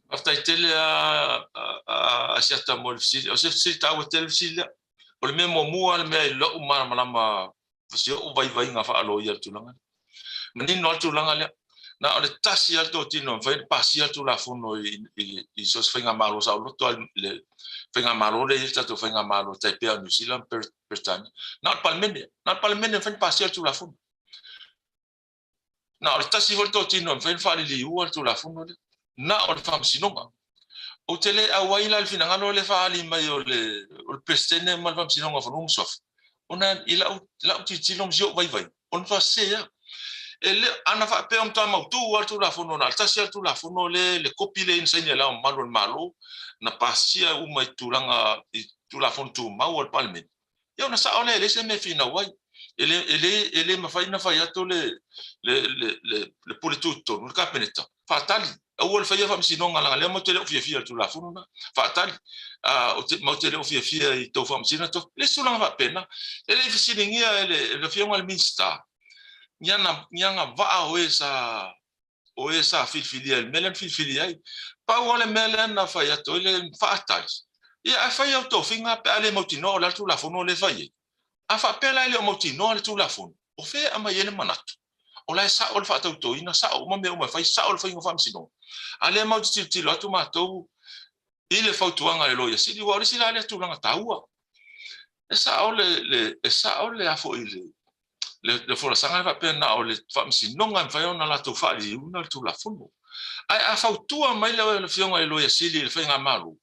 Faafetai tele a Asiata mo le fesili. O se fesili taua tele le fesili lea. O le mea muamua le mea i lou malamalama si ou vaivaiga faaloia i le tulaga lea. Manino lava le tulaga lea. Na o le tasi lava le totino e mafai ona pasia le Tulafono i so o se faigamalo saoloto lava le faigamalo lea e i ai le tatou faigamalo e tai pei o Niu Sila ma Peretania. Na o le Palemene, na o le Palemene e mafai ona pasia le Tulafono. Na o le tasi foi le totino e mafai ona faaliliua le Tulafono lea, na o le Faamasinoga. Ou te le auai la i le finagalo lea e faaali mai o le Peresetene ma le Faamasinoga o Fanua ma Suafa, ona i lau tilotilo ma si ou vaivaiga, o le matua sese lava. E le, ana faapea o matua mautu lava le Tulafono, na o le tasi lava le Tulafono lea, le kopi lea na saini e Le Ao Mamalu o le Malo, na pasia uma i tulaga i Tulafono Tumau a le Palemene, Ia ona sao lea, e leai se mea e finau ai. E le, e le, e le mafai ona fai atu le, le, le, le, le pule tutotonu, le Kapeneta, faatali, aua le faia faamasinoga leaga lea matou te le o fiafia i le Tulafono lena, faatali, ou te, matou te le o fiafia i tou faamasinoga, tou, e leai se tulaga faapena. E le i fesiligia e le, e le Afioga i le Minisita ni ana, ni agavaa o e sa o e sa filifilia i le mea lea na filifili ai. Pau lava le mea lea na fai atu ai le faatali, ia ae fai au tofiga pe a le mautinoa o le a le Tulafono lea e fai ai. A faapea la e le o mautinoa le Tulafono, o fea e aumai ai le manatu? O la e sao le faatautoina, sao uma mea uma e fai, sao le faiga o faamasinoga. A lea matou te tilotilo atu matou i le fautuaga a le Loia Sili, aua o le isi la lea tulaga taua. E sao le, le, e sao le a foi le, le, le folasaga lea faapea na o le faamasinoga e mafai ona latou faaliliuna le Tulafono. Ae a fautua mai le Afioga i le Loia Sili i le Faigamalo,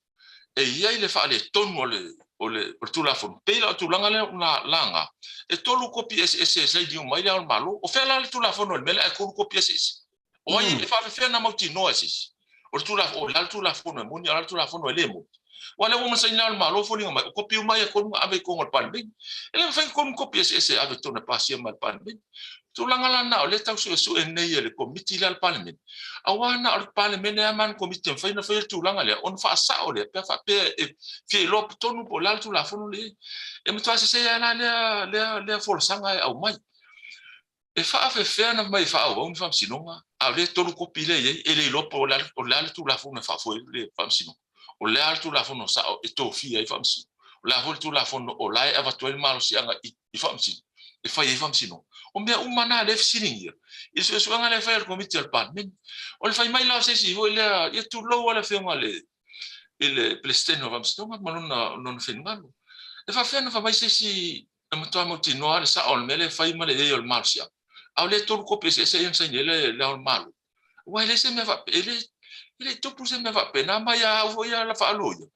e i ai le faaletonu o le, o le, o le Tulafono, pei la o le tulaga lea na laga, e tolu kopi eseese e saini uma ai Le Ao o le Malo. O fea la le Tulafono i le mea lea ae tolu kopi eseese? O ai e faafefea ona mautinoa e se isi? O le Tulafono, o le a le Tulafono e moni, o le a le Tulafono e le moni? Aua o lea ua uma ona saini Le Ao o le Malo e foliga mai, o kopi uma ia e tolu na ave i totonu o le Palemene. E le mafai ona tolu ni kopi eseese e ave i totonu e pasia mai e le Palemene. O tulaga la na o lea e tau suesue nei e le Komiti lea a le Palemene, aua na o le Palemene lava ma ana Komiti e mafai ona faia le tulaga lea, ona faasao lea pe a faapea e fia iloa tonu po o le a le Tulafono lea e i ai. E matua sese lava la lea, lea, lea folasaga e aumai. E faafefea ona fai mai e faaauau ni faamasinoga, a o lea e tolu kopi lea e i ai, e le iloa po o le a le Tulafono e faafoe ai le faamasinoga, o le a le Tulafono sao e tofia ai faamasino, o le a foi le Tulafono o la e avatu ai le malosiaga i faamasino, e fai ai faamasinoga. O mea uma na lea e fesiligia i le suesuega lea e fai a le Komiti a le Palemene. O le fai mai la o se isi foi lea, ia tulou lava le Afioga i le Peresetene o Faamasinoga ma lona finagalo. E faafefea ona fai mai se isi e matua mautinoa le sao o le mea lea e fai ma le i ai o le malosiaga. A o lea e tolu kopi eseese ia na saini ai le Ao o le Malo. Aua e leai se mea faapea, e le, e le i tupu se mea faapena mai a au foi ia faaloia.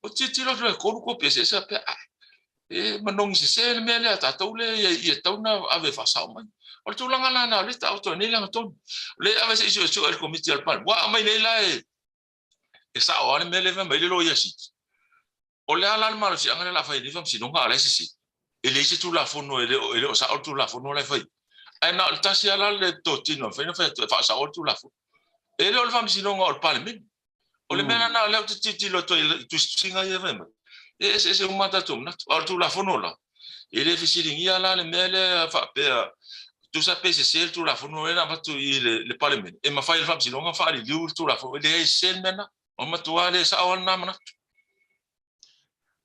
O tilotilo atu e tolu kopi eseese faapea, ai, e manogi sese le mea lea a tatou lea ia, ia tatau ona ave e faasao mai. O le tulaga la lena o lea e taoto ai nei le agatonu. O lea e ave se i suesue e le Komiti a le Palemene. Ua aumai nei la e, e sao lava le mea lea e fai mai le Loia Sili. O le a la le malosiaga lea o le a fai ai nei faamasinoga a o la e sese? E leai se Tulafono, e le o, e le o sao le Tulafono la e fai. Ae na o le tasi lava la le totino e mafai ona fai atu e faasao le Tulafono. E le o le faamasinoga o le Palemene. O le mea lena o lea ou te tilotilo atu ai i tusitusiga ia e fai mai. E eseese uma a tatou manatu. A o le Tulafono la, e le fesiligia la le mea lea faapea, tusa pe sese le Tulafono lea na avatu i le Palemene, e mafai e le Faamasinoga ona faaliliu le Tulafono. E leai, e sese le mea lena. O le matua le sao lava lena manatu.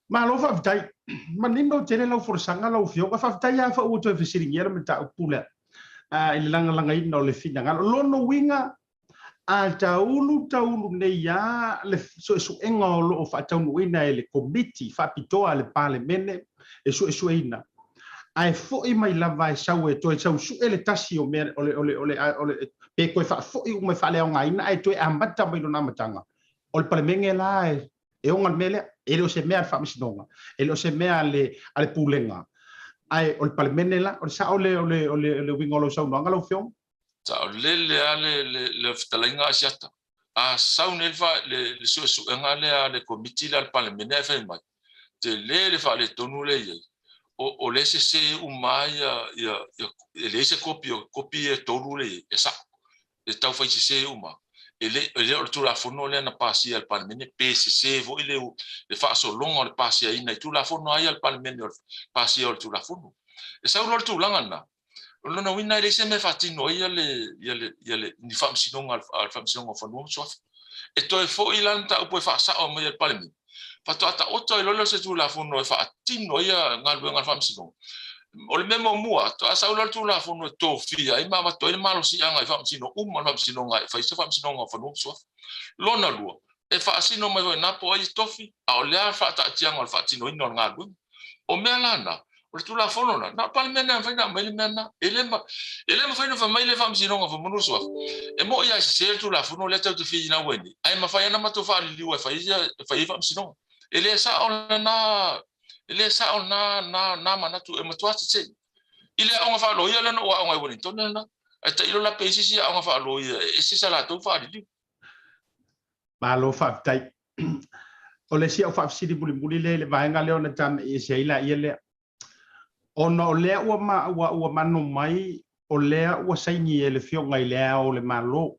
Malo faafetai. Manino tele lau folasaga lau Afioga. Faafetai lava foi ua toe fesiligia le mataupu lea i le lagalagaina o le finagalo. Lona uiga, a taulu taulu nei lava le suesuega o lo o faataunuuina e le Komiti Faapitoa a le Palemene e suesueina, ae foi mai lava e sau e toe sau sue le tasi o mea o le, o le, o le, o le, pe toe faafoi uma e faaleaogaina ae toe amata mai lona amataga. O le Palemene la e oga le mea lea, e le o se mea a le Faamasinoga, e le o se mea a le, a le Pulega, ae o le Palemene la, o le sao lea o le, o le, o le uiga o lau saunoaga lau Afioga? Saolele lava le, le, le fetalaiga a Asiata. A sau nei le, fa, le, le suesuega lea a le Komiti lea a le Palemene ae fai mai, tele le faaletonu lea e i ai. O, o lea e sese uma lava ia, ia, ia, e leai se kopi o kopi ia e tolu lea e i ai, e sao. E tau fai sese uma. E le, e le o le Tulafono lea na pasia e le Palemene, pe sese foi le, le faasologa o le pasiaina i Tulafono lava ia a le Palemene o le pasia o le Tulafono. E sau loa le tulaga lena, o lona uiga e leai se mea e faatino ai ia le, ia le, ia le, ni faamasinoga a le Faamasinoga o Fanua ma Suafa. E toe foi la le mataupu e faasao mai e le Palemene, faatoa taoto ai loa lea o se Tulafono e faatino ai galuega a le Faamasinoga. O le mea muamua, faatoa sau loa le Tulafono e tofia ai ma avatu ai le malosiaga i Faamasino uma o le Faamasinoga e fai se Faamasinoga o Fanua ma Suafa. Lona lua, e faasino mai foi i ina po o ai e tofi, a o le a le faataatiaga o le faatinoina o le galuega. O mea la na, o le Tulafono lena, na o le Palemene lava e mafai ona aumai le mea lena. E le, e le mafai ona fai mai le Faamasinoga o Fanua ma Suafa, e moni lava e sese le Tulafono lea tatou te finau ai nei, ae mafai lava ona matou faaliliu e fai e fai ai faamasinoga. E le sao lena, e le sao lena, na, na manatu, e matua sese. I le aoga faaloia lea na ou aoga ai i Wellington lena, ae tailo la pe i ai se isi aoga faaloia e ese sa latou faaliliu. Malo faafetai. O le isi au faafesili mulimuli lea i le vaega lea ona tame'i ese ai laia lea. Ona o lea ua ma, ua, ua mano mai o lea ua saini e le Afioga i le Ao o le Malo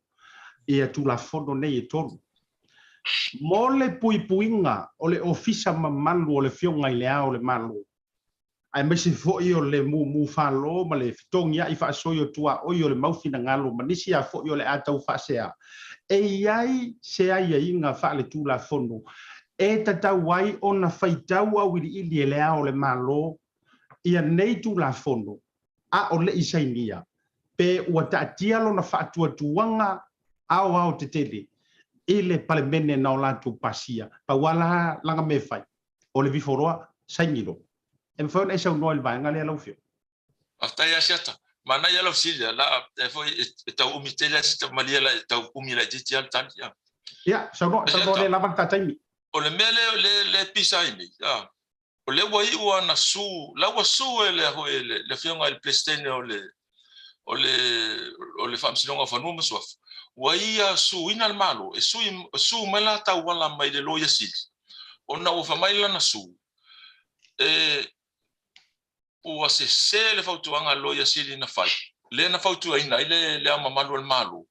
ia Tulafono nei e tolu. Mo le puipuiga o le Ofisa mamalu o le Afioga i le Ao o le Malo, aemaise foi o le mumu falo ma le fetogia'i faasoi o tuaoi o le mau finagalo ma nisi a foi o le a tau faasea, e i ai se aiaiga faaletulafono e tatau ai ona faitau auiliili e le Ao o le Malo ia nei Tulafono a o le i sainia, pe ua taatia lona faatuatuaga aoaotetele i le Palemene na o latou pasia. Pau a la lana mea e fai, o le vifoloa, saini loa. E mafai ona e saunoa i le vaega lea lau Afioga? Faafetai Asiata. Manaia lau fesili, la e foi e tau umi tele lava si malie la e tau umi laitiiti lava le tali. Ia, saunoa, saunoa lea lava le ta taimi. O le mea lea le le pisa ai nei, a o lea ua iu ana su, la ua su e le foi le, le afioga i le Peresetene o le o le o le Faamasinoga o Fanua ma Suafa, ua ia suina le Malo e sui su mai la tauala mai le Loia Sili ona ua fai mai lana su e ua sese le fautuaga a le Loia Sili na fai, lea na fautuaina ai le, le Ao Mamalu o le Malo,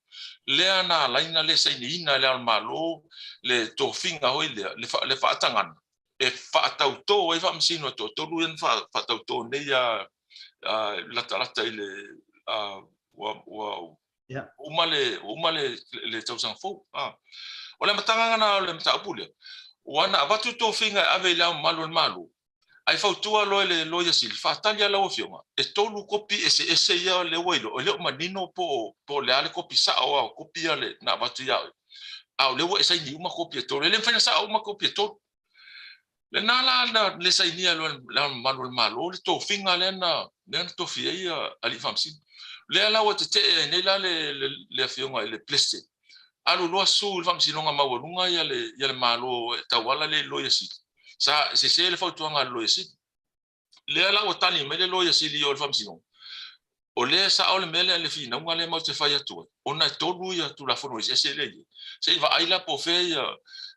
lea na ala ai ona le sainiina e le Ao o le Malo le tofiga foi lea, le, fa, le faatagana e faatautō ai faamasino e toatolu ia na faatautō nei a, a latalata i le a, ua, ua Yeah. Uma le, uma le, le tausaga fou. Ah. O le amataga lena o le mataupu lea, ua na avatu tofiga e ave i le Ao Mamalu o le Malo, ae fautua loa e le Loia Sili, faatali lava lau Afioga, e tolu kopi eseese ia lea ua iloa, e le o manino po o, po o le a le kopi sao a o kopi ia le, na avatu ia oe. A o lea ua e saini uma kopi e tolu. E le mafai ona sao uma kopi e tolu. Lena la na le sainia loa e le Ao Mamalu o le Malo le tofiga lea na, lea na tofi ai alii faamasino. Lea la ua tetee ai nei la le, le, le Afioga i le Peresetene, alu loa su i le Faamasinoga Maualuga ia le, ia le Malo e tauala lea i le Loia Sili. Sa sese le fautuaga a le Loia Sili. Lea la ua tali mai le Loia Sili i o i le Faamasinoga, o lea e sao le mea lea, le finauga lea matou te fai atu ai, ona e tolu ia Tulafono eseese lea e i ai. Se i vaai la po o fea ia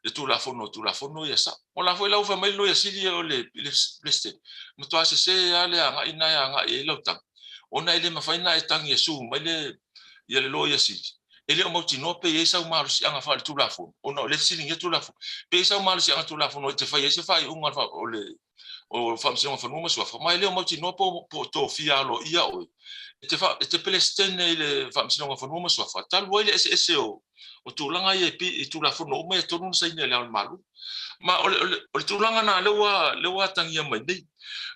le Tulafono o Tulafono ia sao. O la foi la ua fai mai le Loia Sili o le Peresetene, matua sese lava le agai lena e agai i ai lau tagi, ona e le mafai ona e tagi e sue mai le ia le Loia Sili. E le o mautinoa pe i ai sau malosiaga faaletulafono, ona o lea e fesiligia Tulafono, pe i ai sau malosiaga Tulafono e te fai ai se faaiuga o le o Faamasinoga o Fanua ma Suafa, ma e le o mautinoa po o tofia aloaia oe e te, e te Peresetene i le Faamasinoga o Fanua ma Suafa, talu ai le eseese o, o tulaga ia i, i Tulafono uma ia e tolu na saini e Le Ao o le Malo. Ma o le, o le, o le tulaga na lea ua, lea ua atagia mai nei.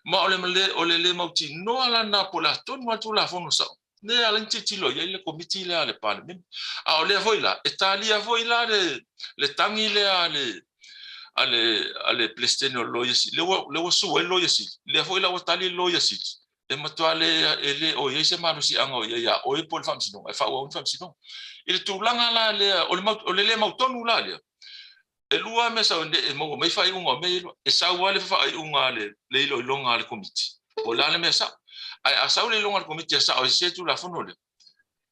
Ma o le, o le le mautinoa la na po o le a tonu lava le Tulafono sao, lea e ala ai ona tilotilo i ai le Komiti lea a le Palemene. A o lea foi la, e talia foi la le, le tagi lea a le, a le, a le Peresetene o le Loia Sili, lea ua, lea ua sue ai le Loia Sili, lea foi la ua tali le Loia Sili, e matua le, e le o i ai se malosiaga o i ai ia oe po o le Faamasinoga, e faaauau ai le Faamasinoga. I le tulaga la lea, o le, mau, o le le mautonu la lea, e lua lava mea sau e maua mai faaiuga o mea ia, e sau lava le faaiuga a le, le iloiloga a le Komiti, po o le a le mea sao. Ae a sau le iloiloga a le Komiti e sao e sese Tulafono lea,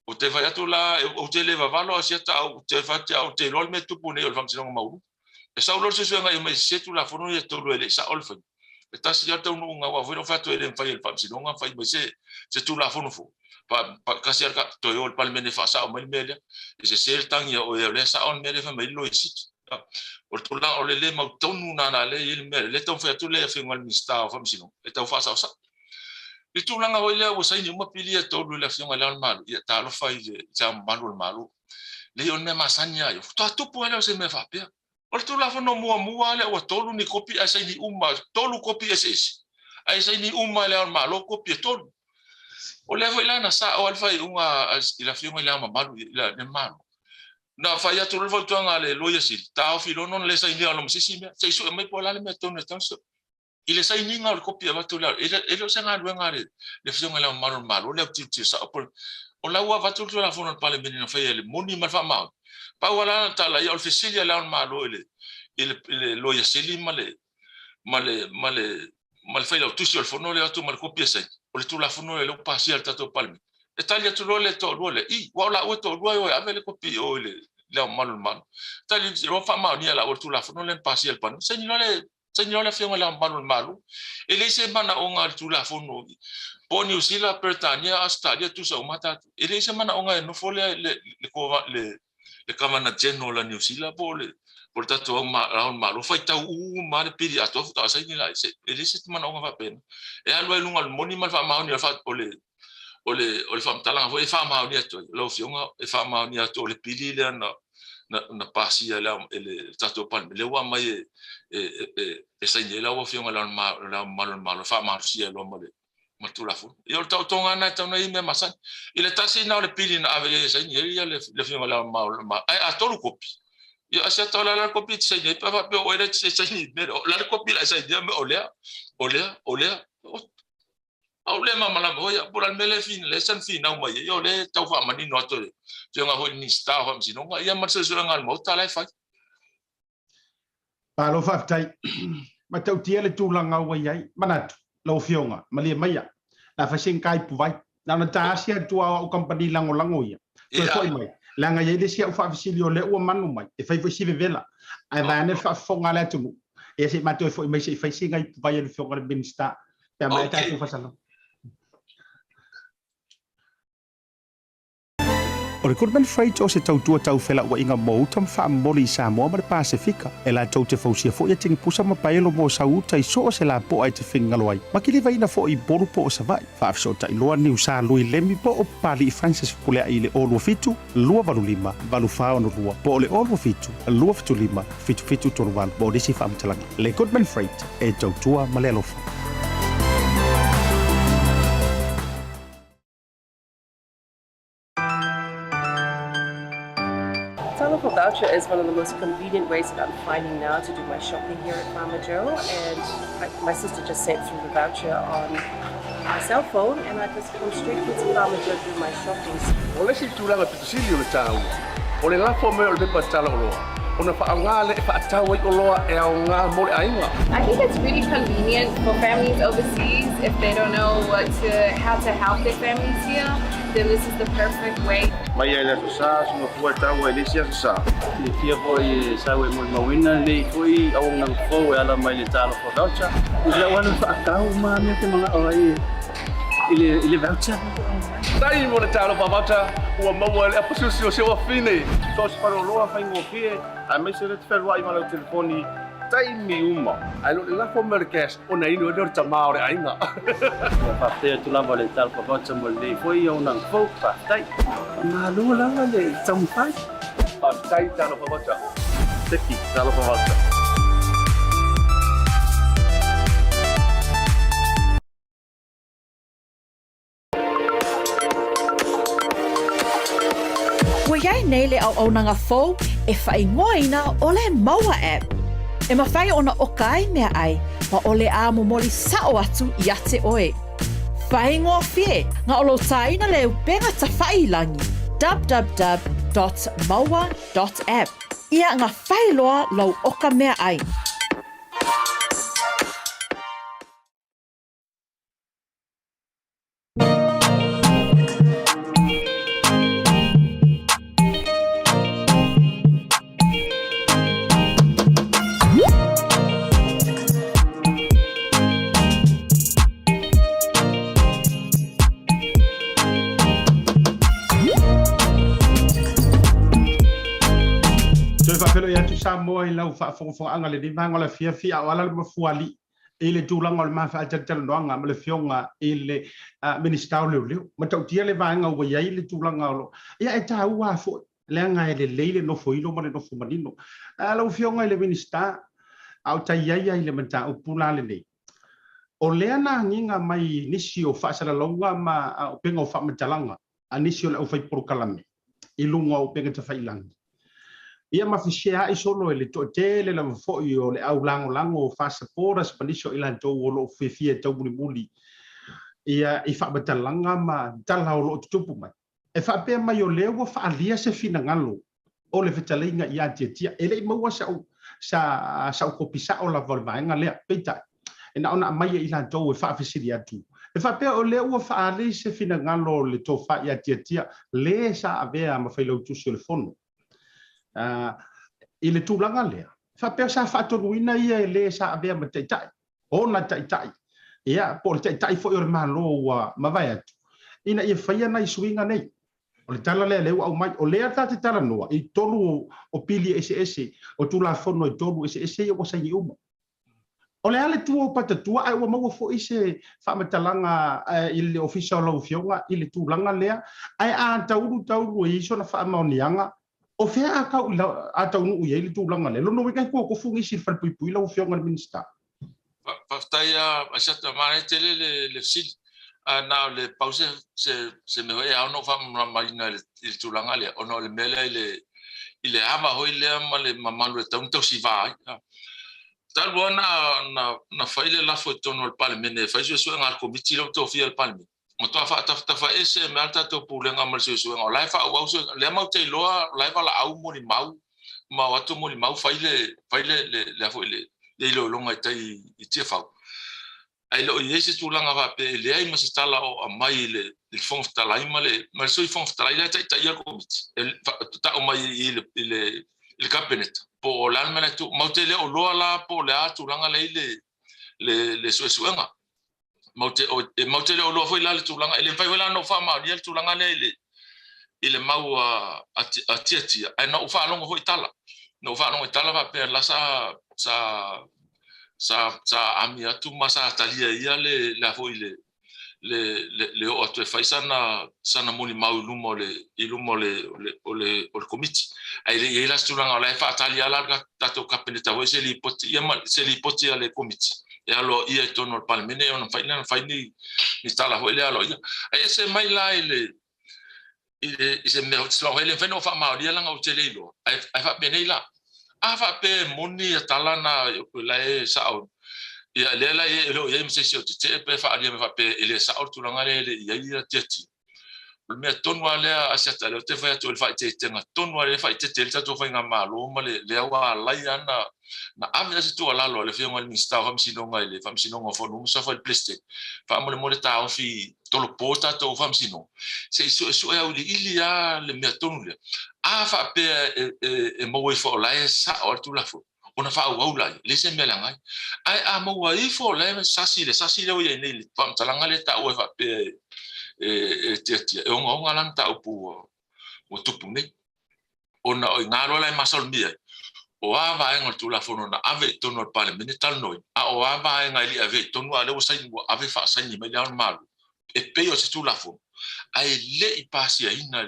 ou te fai atu la, ou te le vavalo a siata au, ou te fai atu ou te iloa le mea e tupu nei o le Faamasinoga Maualuga. E sau loa le suesuega e aumai e sese Tulafono ia e tolu e le i sao le faiga. E tasi lava le taunuuga aua foi lou fai atu e le mafai e le Faamasinoga ona fai mai se se Tulafono fou. Pa, pa, kasi lava le toe o i le Palemene e faasao mai le mea lea. E sese le tagi a oe o lea e sao le mea lea e fai mai ai le Loia Sili. O le tulaga o le le mautonu lena na lea e i ai le mea lea. Lea e taumafai atu le Afioga i le Minisita o Faamasinoga e tau faasaosao. I le tulaga foi lea ua saini uma pili ia e tolu e le Afioga i Le Ao o le Malo, ia talofa i le Ao Mamalu o le Malo. Leai o le mea masani lava ia, faatoa tupu lava lea o se mea faapea. O le Tulafono muamua lea ua tolu ni kopi ae saini uma, tolu kopi eseese, ae saini uma e Le Ao o le Malo kopi e tolu. O lea foi la na sao ai le faaiuga i le Afioga i Le Ao Mamalu i le Malo. Na fai atu loa le fautuaga a le Loia Sili, taofi loa ona le sainia ona ma se isi mea, se i sue mai po o le a le mea tonu e tatau ona sue. I le sainiga o le kopi e avatu i le e le o se galuega a le Afioga i Le Ao Mamalu o le Malo le autilotilo sao po o la ua avatu le Tulafono a le Palemene na faia i le moni ma le faamaoni. Pau lava la na tala ia o le fesili a Le Ao o le Malo i le i le i le Loia Sili ma le ma le ma le ma le Failautusi o le Fono lea o atu ma le kopi e saini o le Tulafono lea ua pasia e le tatou Palemene. E tali atu loa le toalua lea, i, aua o laua e toalua e o e ave le kopi i o i le Le Ao Mamalu o le Malo. Tali ua faamaonia e laua le Tulafono lea na pasia e le Palemene. Saini loa le Saini loa le Afioga i Le Ao Mamalu o le Malo, e leai se manaoga a le Tulafono po o Niu Sila, Peretania, Ausetalia, tusa uma lava tatou. E leai se manaoga e nofo lea le le Kavana General a Niu Sila po o le po o le tatou Ao o le Malo faitau uma lava le pili atoa faatoa saini la. E leai se manaoga faapena. E alu lava i luga o le moni ma le faamaoni o le o le o le faamatalaga foi e faamaonia atu ai lau Afioga, e faamaonia atu o le pili lea na na pasia e le tatou Palemene, lea ua aumai e e e saini ai lau Afioga i Le Ao Mamalu o le Malo e faamalosia ai loa ma le ma le Tulafono. Ia o le taotoga lena e tatau ona i ai mea masani. I le tasi lena o le pili na ave i ai e saini ai le Afioga i Le Ao Mamalu o le Malo, ae a tolu kopi, ia asiata o le a le kopi e te saini ai pe a faapea o oe lea e te saini i le mea lea. O le a le kopi o le a e sainia o lea, o lea, o lea. A o le malamalama foi au, po o le a le mea lea e saga finau mai ai, o lea e tau faamanino atu e le Afioga foi i le Minisita o Faamasinoga, ia ma le suesuega a le Maota la e fai. Malo faafetai. Matautia le tulaga ua i ai. Manatu, lau Afioga, malie maia, o le a fai se ga ipuvai. Na ona ta asi atu lava o au kamupani lagolago ia, toe foi mai, leaga e i ai le isi au faafesili o lea ua manu mai, e fai foi si vevela, ae vaeane le faafofoga a le atunuu, ia se i matou foi mai se i fai se ga ipuvai a le Afioga i le Minisita. Pe a maea tatou faasalaga. O le Goodman Freight o se tautua tau felauaiga mo uta ma faamomoli i Samoa ma le Pasefika. E latou te fausia foi a tinipusa ma paelo mo sau uta i so o se lapoa e te finagalo ai, ma kilivaina foi i Upolu po o Savaii. Faafesootai loa Niusa Lui Lemi po o Papali'i Francis Fepuleai i le 027 285 8462 po o le 027 275 7738 mo nisi faamatalaga. Le Goodman Freight, e tautua ma le alofa. Talofa voucher is one of the most convenient ways that I'm finding now to do my shopping here at Farmer Joe. And I, my sister just sent through the voucher on my cell phone and I just come straight here to Farmer Joe to do my shopping. O le isi tulaga pito sili o le taua, o le lafo mai o le pepa tala oloa, ona faaaoga lea e faatau ai oloa e aoga mo le aiga. I think it's really convenient for families overseas if they don't know what to, how to help their families here, then this is the perfect way. Mai ai le Aso Sa, suga fua e taua i le isi Aso Sa. Silafia foi e sau e molimauina lenei foi auaunaga fou e ala mai le Talofa Voucher. I lau alu faatau ma mea te manao ai i le, i le voucher. Tai mo le Talofa Voucher, ua maua e le apasusi o si ou afine. So o se faleoloa faigofie, aemaise le te fealuai ma lau telefoni taimi uma. Ae le o le lafo mai o le cash ona inu ai lea o le tama o le aiga. Ia faafetai atu lava le Talofa Voucher mo lenei foi auaunaga fou. Faafetai. Faamalo lava le taumafai. Faafetai Talofa Voucher. Seki Talofa Voucher. Ua i ai nei le auaunaga fou e faaigoaina o le Maua App. E mafai ona oka ai meaai ma o le a momoli sa'o atu ia te oe. Faigofie ga o lou tāina le upega tafa'i i lagi, www.maua.app, ia ga fai loa lou oka meaai. Toe faafeiloai atu Samoa i lau faafogafogaaga i lenei vaega o le afiafi a o ala le mafuaalii i le tulaga o le ma faatalatalanoaga ma le Afioga i le Minisita o Leoleo. Matautia le vaega ua i ai le tulaga o lo Ia e taua lava foi leaga e lelei le nofoilo ma le nofo manino. Lau Afioga i le Minisita, a o tai ai i le mataupu la lenei, o lea na agiga mai nisi o faasalalauga ma upega o faamatalaga a nisi o le aufai polokalame i luga o upega tafailagi. Ia ma feseai solo e le toatele lava foi o le au lagolago o FAST supporters ma nisi o i latou o lo o fiafia e taumulimuli ia i faamatalaga ma tala o lo o tutupu mai. E faapea mai o lea ua faaalia se finagalo o le fetalaiga ia Tiatia. E le i maua sa'u sa sa'u kopi sa'o lava o le vaega lea. Peitai, e na ona aumai e i latou e faafesili atu. E faapea o lea ua faaali se finagalo o le tofa ia Tiatia, le sa avea ma Failautusi o le Fono. I le tulaga lea, e faapea sa faatonuina ia e le sa avea ma Taitai, ona Taitai, ia, po o le Taitai foi o le Malo ua mavae atu, ina ia faia nai suiga nei. O le tala lea lea ua aumai, o lea ta te talanoa i tolu o pili eseese, o Tulafono e tolu eseese ia ua saini uma. O le a le tua o Patatua ae ua maua foi se faamatalaga i le Ofisa o lau Afioga i le tulaga lea, ae a taulu taulu e i ai sona faamaoniaga, o fea a tau a taunuu i ai le tulaga lea? Lona uiga e totofu nisi i le falepuipui lau Afioga i le Minisita. Faafetai Asiata, manaia tele le fesili. Na o le pau se mea foi e ao ona ou faamalamalamaina i le tulaga lea, ona o le mea lea i le ava foi lea ma le mamalu e tatau ona tausiva ai. Talu lava na fai le lafo i totonu o le Palemene e fai suesuega a le Komiti lea ua tofia e le Palemene, matua faatafatafa ese mai lava le tatou Pulega ma le suesuega, o la e faaauau suesuega. O lea matou te iloa o la e valaau molimau ma o atu molimau fai le fai le le foi le le iloiloga i tai i Tiafau. Ae le o i ai se tulaga faapea e leai ma se tala o aumai i le Fofoga Fetalai ma le Sui Fofoga Fetalai la e taitaia le Komiti e tau mai i le i le i le Kapeneta po o le a le mea la e tu. Matou te le o iloa la po o le a tulaga la e i ai le suesuega. Matou te le o iloa foi la le tulaga, e le mafai foi la ona ou faamaonia le tulaga lea i le mau a Tiatia, ae na ou faalogo foi i tala, na ou faalogo i tala faapea la sa sa sa sa ami atu ma sa talia e ia le le a foi le le le oo atu e fai sana sana molimau i luma o le i luma o le o le o le o le Komiti. Ae le i i ai la se tulaga o la e faatali lava la le tatou Kapeneta foi se lipoti ia ma se lipoti a le Komiti e aloaia i totonu o le Palemene ona mafai lea ona fai ni ni tala foi lea aloaia. Ae ese mai la i le i se mea e le mafai ona ou faamaonia leaga ou te le iloa, ae faapenei la, a faapea e moni ia tala na la e sao, ia lea la e le o i ai ma se isi o tetee pe faaalia mai faapea e le sao le tulaga lea e le i ai ia Tiatia. O le mea tonu lava lea Asiata, lea ou te fai atu o le faaeteetega tonu lava lea e faaeteete ai le tatou faigamalo ma le lea ua ala ai lava na ave lava se tuualalo a le Afioga i le Minisita o Faamasinoga i le Faamasinoga o Fanua ma Suafa i le Peresetene, faamolemole taofi tolopo tatou Faamasinoga, se i suesue auiliili lava le mea tonu lea. A faapea e maua ifo o la e sao le Tulafono, ona faaauau laia, e leai se mea e leaga ai. Ae a maua ifo o la e sasi le sasi lea ua i ai nei i le faamatalaga lea e taua e faapea e Tiatia, e ogaoga la le mataupu ua tupu nei. Ona o i ina loa la e masalomia ai, o a vaega o le Tulafono na ave i totonu o le Palemene talanoaina, a o a vaega e le i avea i totonu a o lea ua saini, ua ave faasaini mai le Ao o le Malo e pei o se Tulafono, ae le i pasiaina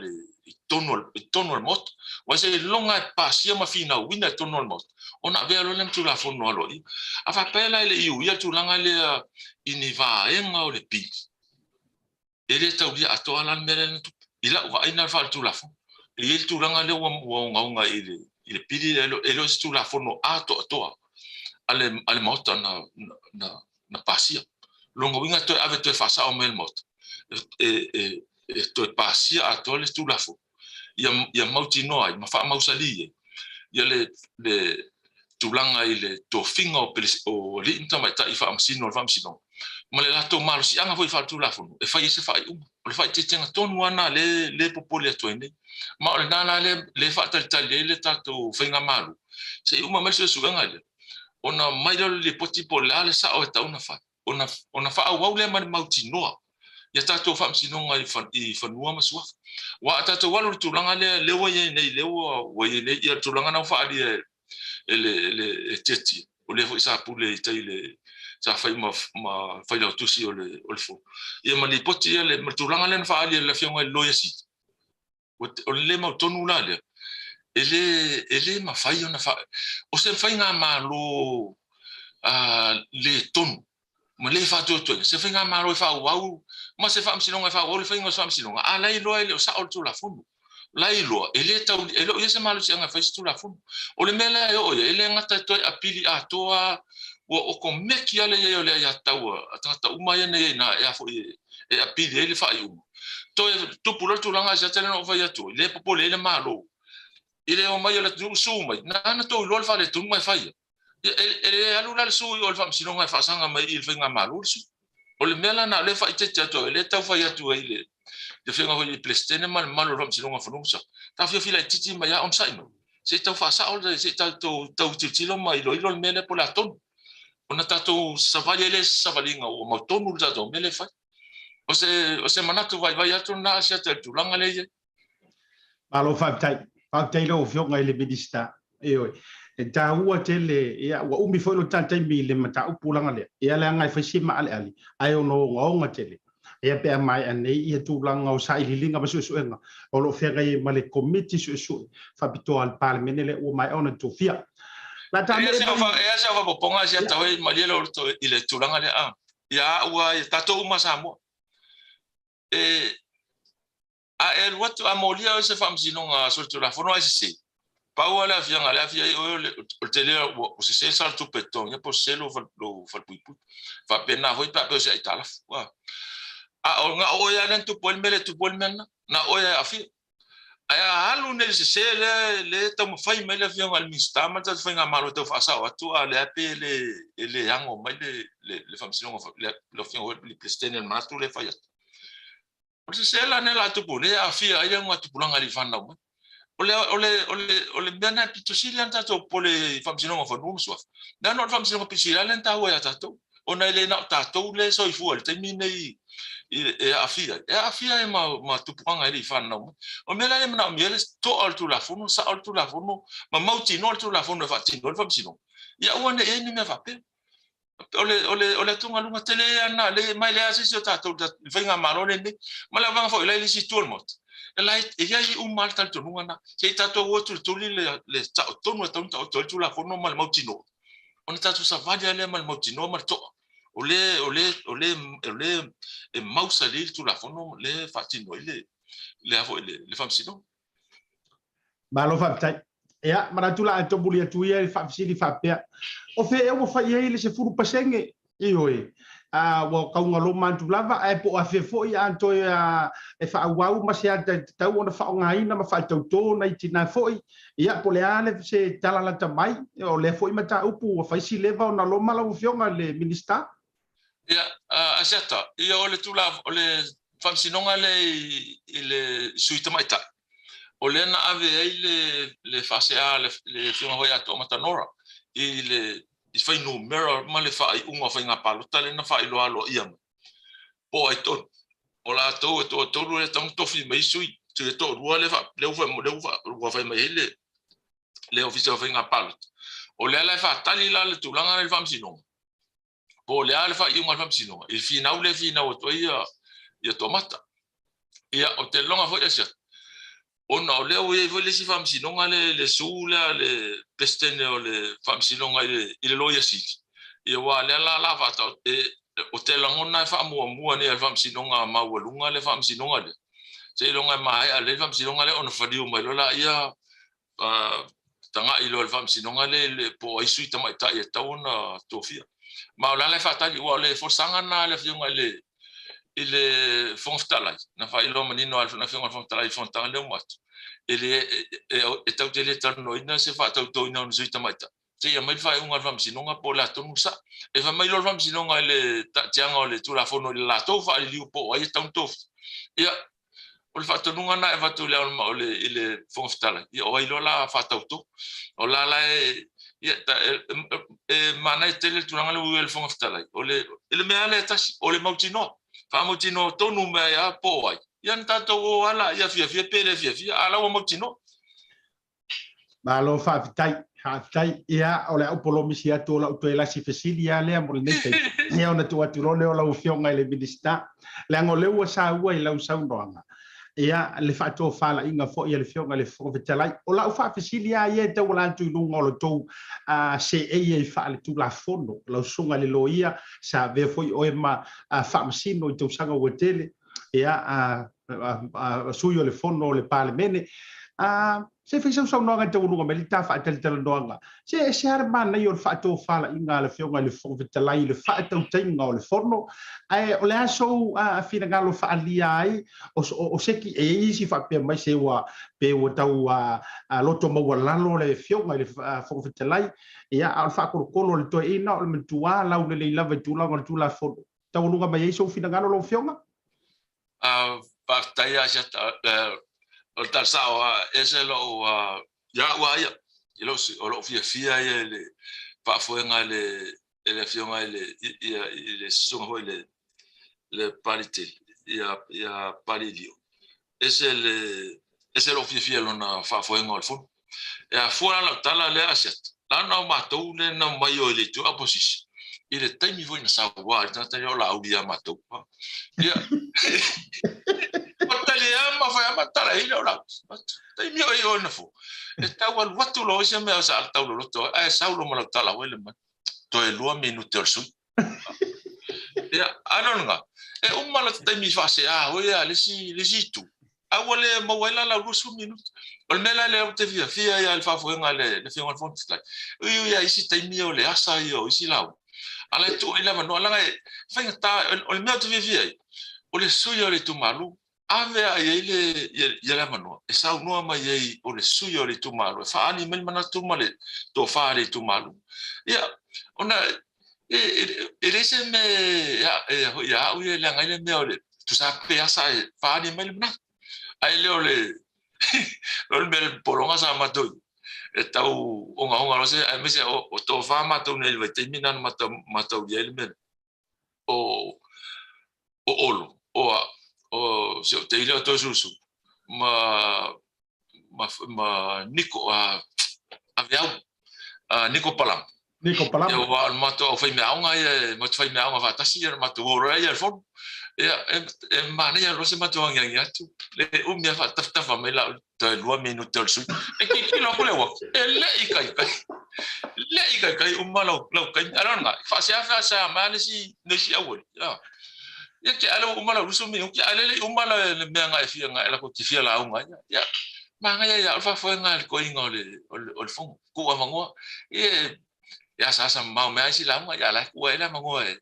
i totonu o le Maota. Aua seiloga e pasia ma finauina i totonu o le Maota, ona avea loa lea ma Tulafono aloaia. A faapea la e le i uia le tulaga lea i ni vaega o le pili, E le taulia atoa la le mea lea na tupu. I lau vaai na faaletulafono, e i ai le tulaga lea ua ogaoga i le pili lea, e le o se Tulafono atoatoa a le Maota na pasia. Lona uiga e toe ave toe faasao mai e le Maota, e toe pasia atoa le Tulafono ia mautinoa ai ma faamausali ai ia le tulaga i le tofiga o alii ma tamaitai faamasino o le Faamasinoga ma le latou malosiaga foi faaletulafono e fai ai se faaiuga. O le faaeteetega tonu lava lena lea e popole atu ai nei. Ma o lena la lea e faatalitali ai le tatou faigamalo se i uma mai le suesuega lea ona aumai lea o le lipoti po o le a le sao e tatau ona fai ona faaauau lea ma le mautinoa. Ia tatou faamasinoga i fanua ma suafa. Aua a tatou alu i le tulaga lea, lea ua i ai nei, lea ua i ai nei, ia le tulaga na ua faaalia e le Tiatia, o lea foi sa pule i tai i le, sa fai ma failautusi o le Fono, ia ma lipoti ia le, ma le tulaga lea na faaali e le Afioga i le Loia Sili. O le le mautonu la lea, e le, e le mafai ona fa, o se faigamalo le tonu ma le faatuatuaina, se faigamalo e faaauau ma se faamasinoga e faaauau le faiga o se faamasinoga, a la e iloa e le o sao le Tulafono. La e iloa, e le tau, e le o i ai se malosiaga e fai se Tulafono. O le mea lea e oo i ai, e le gata e toe apili atoa, ua okomeki lava le i ai o le aiatatau a tagata uma ia na i ai i ina e a foi e apili ai le faaiuga. Toe tupu loa le tulaga asiata lea na ou fai atu ai, lea e popole ai le Malo i le omai o le atunuu su mai, na ona tou iloa le faaletonu ae fai ai. E le alu la le su i o i le faamasinoga e faasaga mai i le faigamalo le su. O le mea la lena o lea e faaeteete atu ai, o lea e tau fai atu ai i le Afioga foi i le Peresetene ma le mamalu o le Faamasinoga o Fanua ma Suafa, taofiofi laitiiti mai lava onosai mai, se i tau faasao, se i tatou tau tilotilo ma iloilo le mea lea po o le a tonu. Ona tatou savali ai lea i se savaliga ua mautonu le tatou mea lea e fai. O se, o se manatu vaivai atu lena Asiata i le tulaga lea e i ai. Malo faafetai. Faafetai i lau Afioga i le Minisita. Ioe. E taua tele, ia, ua umi foi lo ta taimi i le mataupu laga lea. Ia leaga e fai si maaleale, ae ono ogaoga tele. Ia pe a maea nei ia tulaga o sailiiliga ma suesuega o lo o feagai ai ma le Komiti Suesue Faapitoa a le Palemene lea ua maea ona tofia. La ta me E a se faapopoga se ata hoi malie lo i le tulaga lea a. Ia ua ia tatou uma Samoa. E A e alu atu a molia oe se faamasinoga solitulafono ae sese, pau lava le aafiaga a le aafia ai oe o le tele ua sese le sala tupe e totogi po o sese lou falepuipui. Faapena foi pe a pei o se aitalafu. A o na o oe lava lea na tupu ai le mea lea e tupu ai le mea lena, na o oe e aafia. Ae a alu nei i le sese lea lea e taumafai mai le Afioga i le Minisita ma le tatou faigamalo e tau faasao atu, a o lea pei e le ano mai le faamasinoga, le Afioga foi i le Peresetene o le manatu lea e fai atu. O le sese la lea la tupu nei e aafia ai le augatupulaga i le fanau mai. O le, o le, o le, o le mea lena e pito sili lava ona tatou popole i Faamasinoga o Fanua ma Suafa. Leaga o le Faamasinoga pito sili lava lea na taua ia tatou, ona e le na o tatou lea e soifua i le taimi lenei e aafia ai, e aafia ai ma, ma tupulaga e le i fanau mai. O le mea la lea e manaomia ai le toa o le Tulafono, sao le Tulafono ma mautinoa le Tulafono e faatino ai le Faamasinoga, ia aua ne i i ai ni mea faapea. O le, o le, o le atugaluga tele ia lena, le, ma e leai lava se isi o tatou i le faigamalo lenei, ma le vaega foi o la e i le isi itu o le Maota, e la e i ai uma lava le talitonuga lena. Se i tatou o tulituli le, le sao tonu e tatau ona taoto ai le Tulafono ma le mautinoa, ona tatou savali lava lea ma le mautinoa ma le toa, o lea, o lea, o lea, o lea e mausali le Tulafono lea e faatino ai le, le, a foi, le, le Faamasinoga. Malo faafetai. Ia, manatu la a tomuli atu ia i le faafesili faapea, o fea ea ua fai ai le 10%? Ioe, a ua kaugaloma atu lava, ae po o afea foi a toe a, e faaauau ma se ata e tatau ona faaaogaina ma faatautō nai tinā foi, ia, po o le a le se tala lata mai, o lea foi mataupu ua fai si leva ona loma lau Afioga i le Minisita. Ia, Asiata, ia o le tula, o le faamasinoga lea i le sui tamaitai, o lea na ave ai le, le faasea a le, le Afioga foi ia Toomata Nora i le i fuainumera ma le faaiuga o faiga palota lea na faailoa aloaia mai. Po o ai tonu, o latou e toatolu lea e tatau ona tofi mai sui, sui e toalua lea, lea ua fai mai ai le, le Ofisa o Faiga Palota. O lea la e faatali la le tulaga lea i le Faamasinoga, po o le a le faaiuga a le Faamasinoga i le finau lea e finau atu ai ia Toomata. Ia, ou te lagona foi Asiata, ona o lea ua i ai foi le isi Faamasinoga lea i le sue lea a le Peresetene o le Faamasinoga i le Loia Sili, ia aua o lea la o le a faataoto, ou te lagona e faamuamua nei e le Faamasinoga Maualuga le Faamasinoga lea, seiloga e maea lelei le Faamasinoga lea ona faliu mai loa lea tagai loa i le faamasinoga lea po o ai sui tamaitai e tatau ona tofia. Ma o le ala e faatali, aua o le folasaga lena a le Afioga i le i le Fofoga Fetalai, na faailoa manino lava e le Afioga i le Fofoga Fetalai i le fonotaga lea ua atu, e le, e tatou te le talanoaina se faatautoina o ni sui tamaitai, seia aumai le faaiuga a le Faamasinoga po o le a tonu le sao. E fai mai loa le Faamasinoga i le taatiaga o le Tulafono i le latou faaliliu po o ai e tatau ona tofia. Ia, o le faatonuga lena e avatu i le o le i le Fofoga Fetalai, ia o ai loa la faatauto. O la la e ia ta, e, e, e manaia tele le tulaga lea ua i ai le Fofoga Fetalai. O le i le mea lava lea e tasi, o le mautinoa. Faamautinoa tonu mai lava po o ai. Ia na tatou o lava laia fiafia pe le fiafia, a o la ua mautinoa. Malo faafetai, faafetai. Ia, o le a ou polomisi atu o lau toe lasi fesili lava lea mo lenei taimi. Ia ona tuu atu loa lea o lau Afioga i le Minisita. Leaga o lea ua saua i lau saunoaga, ia, le faatofalaiga foi a le Afioga i le Fofoga Fetalai. O lau faafesili lava ia e tauala atu i luga o le tou seei ai faale-Tulafono, lau Susuga i le Loia, sa avea foi oe ma Faamasino i tausaga ua tele, ia, sui o le Fono o le Palemene. Se i fai sau saunoaga e taualuga mai le ta faatalatalanoaga. Se e ese lava le manaia o le faatofalaiga a le Afioga i le Fofoga Fetalai i le faatautaiga o le Fono, ae o le a sou finagalo faaalia ai o se ki e i ai isi faapea mai se ua pe ua tau loto maualalo le Afioga i le Fofoga Fetalai, ia, a o le faakolokolo a le toeaina o le matua laulelei lava i tulaga o le Tulafono. Taualuga mai ai sou finagalo lau Afioga? Faafetai Asiata, o le tala sao lava, e ese lou, ia au lava ia, i lou sui usufono, o lou fiafia ia i le faafoega e le Afioga i le, i le Susuga foi i le Paletele, ia Palilio. Ese le, ese lou fiafia i lona faafoega o le Fono. E afua la lau tala lea Asiata, leaga o matou lea na omai o i le itu opposition i le taimi foi na saua ai le tagata lea o Laauli ia matou. Ia, o tali lava ma fai lava ma tala ai lea o Laauli. Taimi o i o na fo. E tau alu atu loa se mea sa tau loloto ai, ae sau loa ma lau tala foi le mai. Toe 2 minute o le sui. Ia, a le o lena, e uma lata taimi faasea foi a le isi, le isi itu, a ua le maua ai la lau 20 minute. O le mea la lea ou te fiafia ai lava i le faafoega a le Afioga i le Fofoga Fetalai, e ui lava i isi taimi o le asa ia o isi lauga, a o la e tuu ai le avanoa, leaga e faigata, o le mea ou te fiafia ai, o le sui o le itumalo, ave lava i ai le, ia le avanoa e saunoa mai ai o le sui o le itumalo, e faaali mai le manatu ma le tofa a le itumalo. Ia, ona e leai se mea e ia au ia e leaga ai le mea o le tusa pe asa e faaali mai le manatu. Ae le o le o le mea le pologa sa matou e tau ogaoga loa se aemaise o tofa matou nei i le vaitaimi lena na mataulia ai le mea o Olo, o o si ou teile o Toesulusulu ma ma ma Niko a Aveau, a Niko Palama. Niko Palama. Ia aua o le matou aufaimeaaoga ia, matou faimeaaoga faatasi ia, matou o loa ia i le fono. Ia e manaia loa se matou agiagi atu, le umi lava faatafatafa mai la toe 2 minute o le sui. E tilotilo atu le uafu, e le i taitai, le i taitai uma lau lau taimi. Ae lona, faasea faasea mai le isi le isi auali. Ia, ia ke ale uma lau 20 minute, ae le le i uma le mea na e fia na e latou te fia lauga ai. Ia, manaia ia o le faafoega e le toeaina o le o le fono, tuu avanoa. Ia e asaasa mamao mai lava isi lauga, ia a o la e tuu ai le avanoa e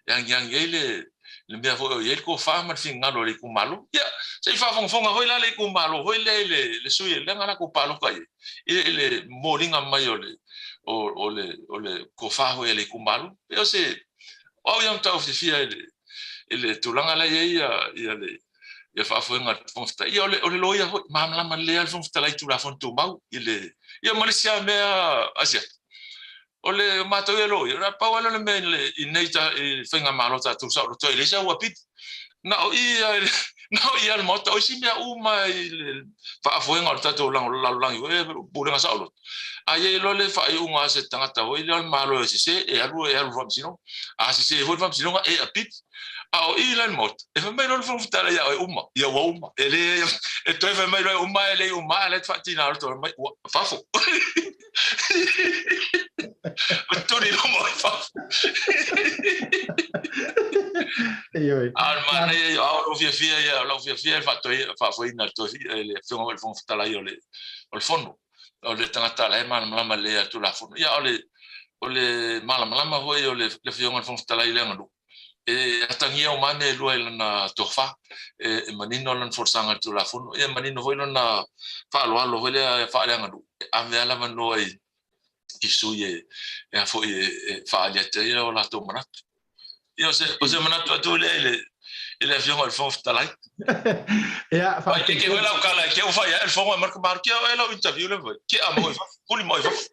e agiagi ai le le mea foi o i ai le tofa ma le finagalo o le itumalo. Ia, se i faafogafoga foi la le itumalo foi lea i le, le sui lea na latou palota i ai, i le moliga mai o le, o, o le, o le tofa foi a le itumalo. E o se, o au ia matau fiafia i le, i le tulaga la i ai ia, ia le, ia faafoega a le Fofoga Fetalai. Ia, o le, o le loia foi, malamalama lelei lava le Fofoga Fetalai i Tulafono Tumau, i le, ia ma le isi lava mea, Asiata. O le matou ia loia, na pau lava lea o le mea i nei i faigamalo a tatou saoloto e leai se auapili. Na o i na o i lava le Maota, o isi mea uma i le faafoega o le tatou lalolagi foi lea, pulega saoloto, a i ai loa le faaiuga a se tagata foi lea o le Malo e sese, e alu e alu i le Faamasinoga. A sese foi le Faamasinoga, e apili. A o i la i le Maota, e fai mai loa le Fofoga Fetalai ia oe, uma, ia ua uma. E le e toe fai mai loa e uma ae le i uma, a o la e faatina loa mai, ua fafo. Tuli loma o fafo. Ioe. A o le manaia ia, a o lou fiafia ia, o lau fiafia i le faafoeina e le Afioga foi i le Fofoga Fetalai o le Fono, o le tagata la e malamalama lelei i le Tulafono. Ia, o le malamalama foi o le Afioga i le Fofoga Fetalai i le aganuu, e atagia uma lava mea e lua i lana tofa, e manino lana folasaga i le Tulafono, e manino foi lona faaaloalo foi lea faaleaganuu, e ave lava le avanoa i sui e a foi e faaali atu ai o latou manatu. Ia, o se manatu atu lea i le Afioga i le Fofoga Fetalai. Ia, faafetai. Ai, ke lau kala, ke u fai ai le fofoga e marka maru, ke o e lau interview le foi, ke a mo i fafo, kuli mo i fafo.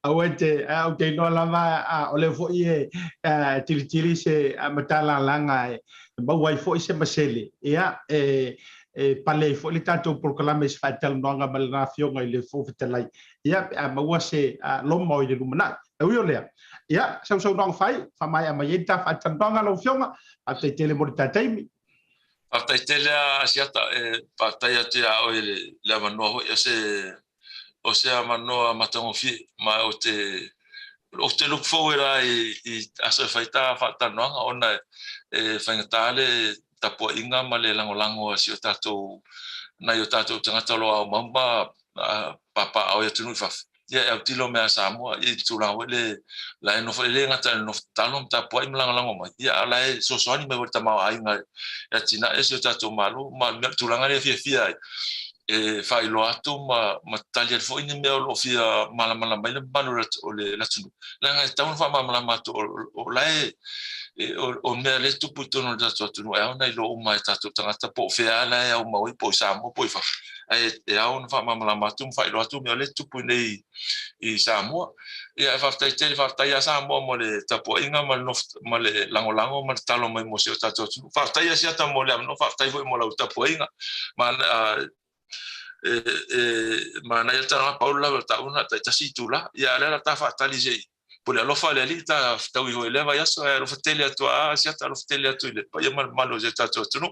Aua e te, ou te iloa lava o lea foi e tilitili se matalalaga e maua ai foi se masele, ia, e pale ai foi le tatou polokalame i se faatalanoaga ma lana Afioga i le Fofoga Fetalai, ia, pe a maua se loma o i le lumanai. E ui o lea, ia, sau saunoaga fai, faamaea mai ai le ta faatalanoaga lau Afioga, faafetai tele mo le ta taimi. Faafetai tele a Asiata, e faafetai atu iā oe i le avanoa foi o se o se avanoa matagofie ma ou te ou te look forward lava i aso e fai ta faatalanoaga ona e faigata le tapuaiga ma le lagolago a si o tatou nai o tatou tagata o lo o aumau ma papaaao i atunuu i fafo, ia e autilo mea a Samoa i le tulaga foi le la e nofo e le gata i le nofo tatalo ma tapuai ma lagolago mai, ia a o la e fesoasoani mai foi i le tamaoaiga e atinae si o tatou Malo. Ma o le tulaga lea e fiafia ai e faailoa atu ma ma tali atu foi ni mea o lo o fia malamalama ai le mamalu o le atunuu, leaga e tatau ona faamalamalama atu o la e o mea lea e tupu i totonu o le tatou atunuu e ao ona iloa uma e tatou tagata po o fea la e aumau ai, po o i Samoa po o i fafo. Ae e ao ona faamalamalama atu ma faailoa atu mea o lea e tupu i i Samoa. Ia, e faafetai tele, faafetai ia Samoa mo le tapuaiga ma le nofo, ma le lagolago ma le tatalo mai mo si o tatou atunuu. Faafetai Asiata mo le avanoa, faafetai foi mo lau tapuaiga. Ma, e, e, manaia le talanoa, pau le lave o le taua na o le taitasi itula. Ia, a o lea o le a ta faatali se i pule alofa le Alii ta fetaui iho i lea vaiaso, ae alofa tele atu a Asiata, alofa tele atu i le paia ma le mamalu o si o tatou atunuu.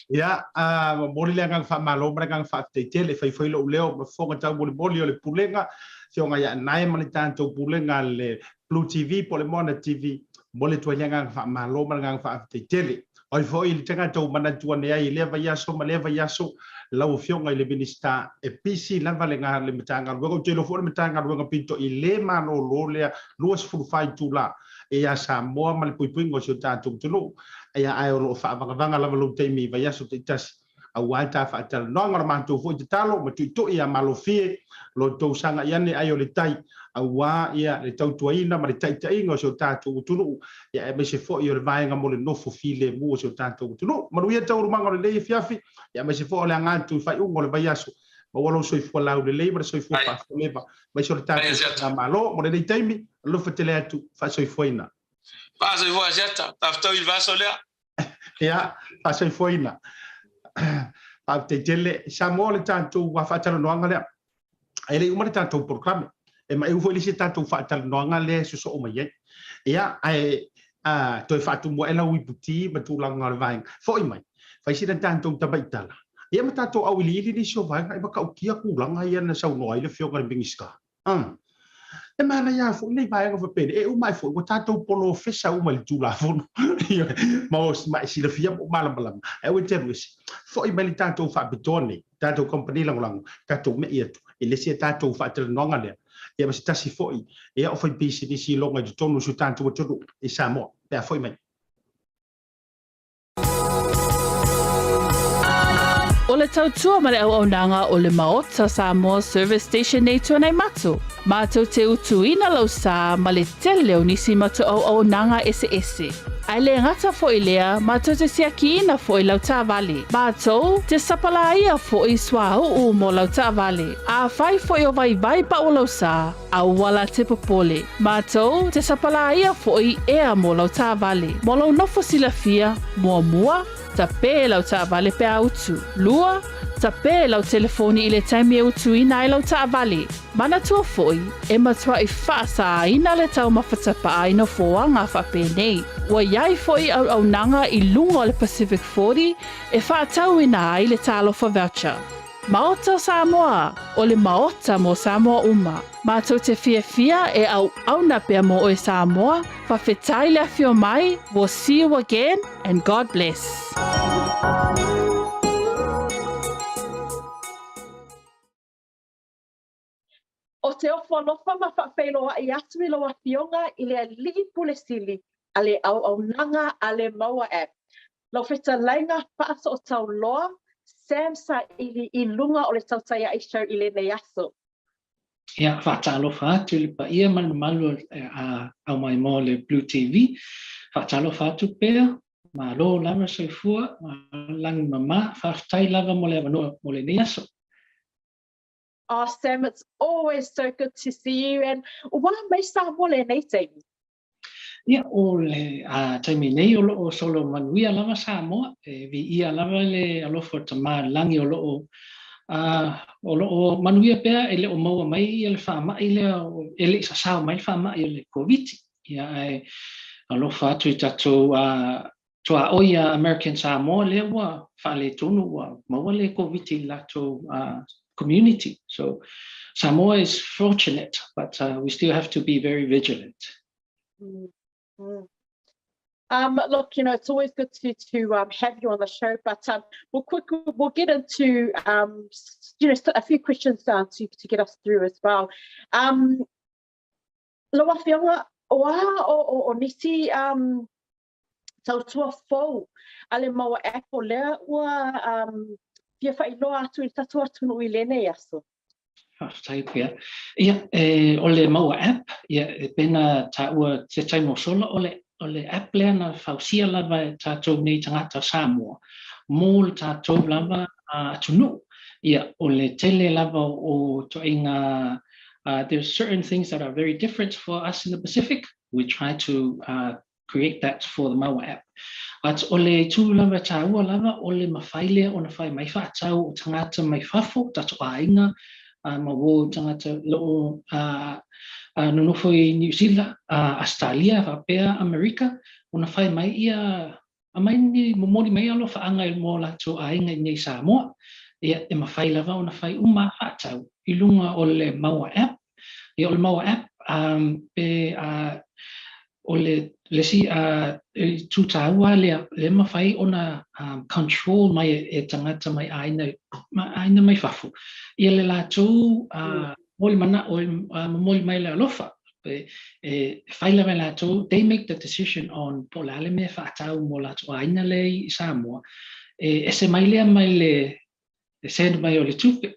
Ia, a momoli le agaga faamalo ma le agaga faafetai tele. E fai foi lou leo ma fofoga taumolimoli o le Pulega, Afioga ia Nae ma le tatou Pulega a le Blue TV po o le Moana TV, momoli atu ai le agaga faamalo ma le agaga faafetai tele. O ai foi le tagata ua manatu ane ai i lea vaiaso ma lea vaiaso, lau Afioga i le Minisita, e pisi lava le le Matagaluega. Ou te iloa foi o le Matagaluega pito i le malolo lea 24 itula ia Samoa ma le puipuiga o si o tatou atunuu. Ia, ae o lo o faavagavaga lava lou taimi i vaiaso taitasi aua le ta faatalanoaga. O le matou foi tatalo ma tuitui ia malofie lo outou sagai ane ai o le tai aua ia le tautuaina ma le taitaiga o si o tatou atunuu, ia aemaise foi o le vaega mo le nofo filemu o si o tatou atunuu. Manuia taualumaga o lenei afiafi, ia aemaise foi o le aga atu i faaiuga o le vaiaso. Maua lou soifua laulelei ma le soifua faafoleva, aemaise o le tatou faigamalo mo lenei taimi. Alofa tele atu, faasoifuaina. Faasoifua Asiata, tafetau i le vaiaso lea. Ia, faasoifuaina. Faafetai tele. Samoa o le tatou faatalanoaga lea. E le i uma le tatou polokalame. E maeu foi le isi tatou faatalanoaga lea e sosoo mai ai. Ia, ae a, toe faatumu ae lau iputi ma tulaga o le vaega. Foi mai, fai sina tatou tamaitala. Ia ma tatou auiliili nisi o vaega e matautia tulaga ia na saunoa ai le Afioga i le Minisita. Umm. E manaia foi nei vaega faapena, e uma ai foi ua tatou polofesa uma i le Tulafono. Ioe, ma o ma e silafia ma malamalama. Ae aua e te alu ese. Foi mai le tatou faapitoa nei, tatou kamupani lagolago, tatou me'i atu i le isi a tatou faatalanoaga lea. Ia ma se tasi foi, ia o faipisinisi iloga i totonu o si o tatou atunuu i Samoa, pe a foi mai. O le tautua ma le auaunaga o le Maota Samoa Service Station nei Tuanaimato, matou te utuina lau sa ma le tele o nisi matou auaunaga eseese. Ae le gata foi lea, matou te siakiina foi lau taavale. Matou te sapalaia foi suauu mo lau taavale. Afai foi o vaivai pau lau sa, Aua la te popole. Matou te sapalaia foi ea mo lau taavale. Mo lou nofo silafia, muamua, tape lau taavale pe a utu. Lua, tape lau telefoni i le taimi e utuina ai lau taavale. Manatua foi, e matuai faasāina le taumafa tapaa i nofoaga faapenei. Ua i ai foi auaunaga i luga o le Pacific 40 e faatauina ai le Talofa Voucher. Maota o Samoa, o le Maota mo Samoa uma. Matou te fiafia e auauna pea mo oe Samoa, fawhetai le afio mai, we'll see you again and God bless. O te ofo alofa ma faafeiloai atu i lau Afioga i le Alii Pule Sili a le Auaunaga a le Maua App, lau fetalaiga faasootauloa Sam Saili i luga o le Tautaia'i Show i lenei aso. Ia, faatalofa atu i le paia ma le mamalu o Aumaimoa o le Blue TV. Faatalofa atu pea, malo lava soifua, lagi mama, faafetai lava mo le avanoa mo lenei aso. Oh Sam, it's always so good to see you and ua mai Samoa lenei taimi. Ia, o le taimi nei o loo solo manuia lava Samoa, e viia lava le alofa o le Tama i le Lagi o loo o loo manuia pea e le o maua mai ia le faamai lea e le i sasao mai le faamai o le Koviti. Ia ae alofa atu i tatou tuaoi a American Samoa lea ua faaletonu ua maua le Koviti i le latou community. So Samoa is fortunate, but we still have to be very vigilant. Look, you know, it's always good to to have you on the show, but we'll quick we'll get into you know a few questions to to get us through as well. Lau Afioga, o a o, o, o nisi tautua fou a le Maua App o lea ua um, fia faailoa atu i le tatou atunuu i lenei aso. Faafetai pea. Ia, e, o le Maua App, ia, e pei ona taua se taimi ua sola, o le, o le app lea na fausia lava e tatou nei tagata o Samoa, mo le tatou lava atunuu. Ia, o le tele lava o ituaiga, there's certain things that are very different for us in the Pacific. We try to create that for the Maua app. But o le itu lava taua lava, o le mafai lea ona fai mai faatau o tagata mai fafo, tatou aiga, ma uo tagata loo nonofo i New Zealand, Ausetalia faapea Amerika, ona fai mai ia aumai ni momoli mai alofaaga mo latou aiga i inei i Samoa. Ia, e mafai lava ona fai uma faatau i luga o le Maua app. Ia, o le Maua app, pe o le le isi itu taua lea, lea e mafai ona control mai e tagata mai aiga mai aiga mai fafo ia le latou momoli manao momoli mai le alofa. E fai lava e latou, they make the decision on po o le a le mea e faatau mo latou aiga lea i Samoa. E ese mai lea mai le send mai o le tupe.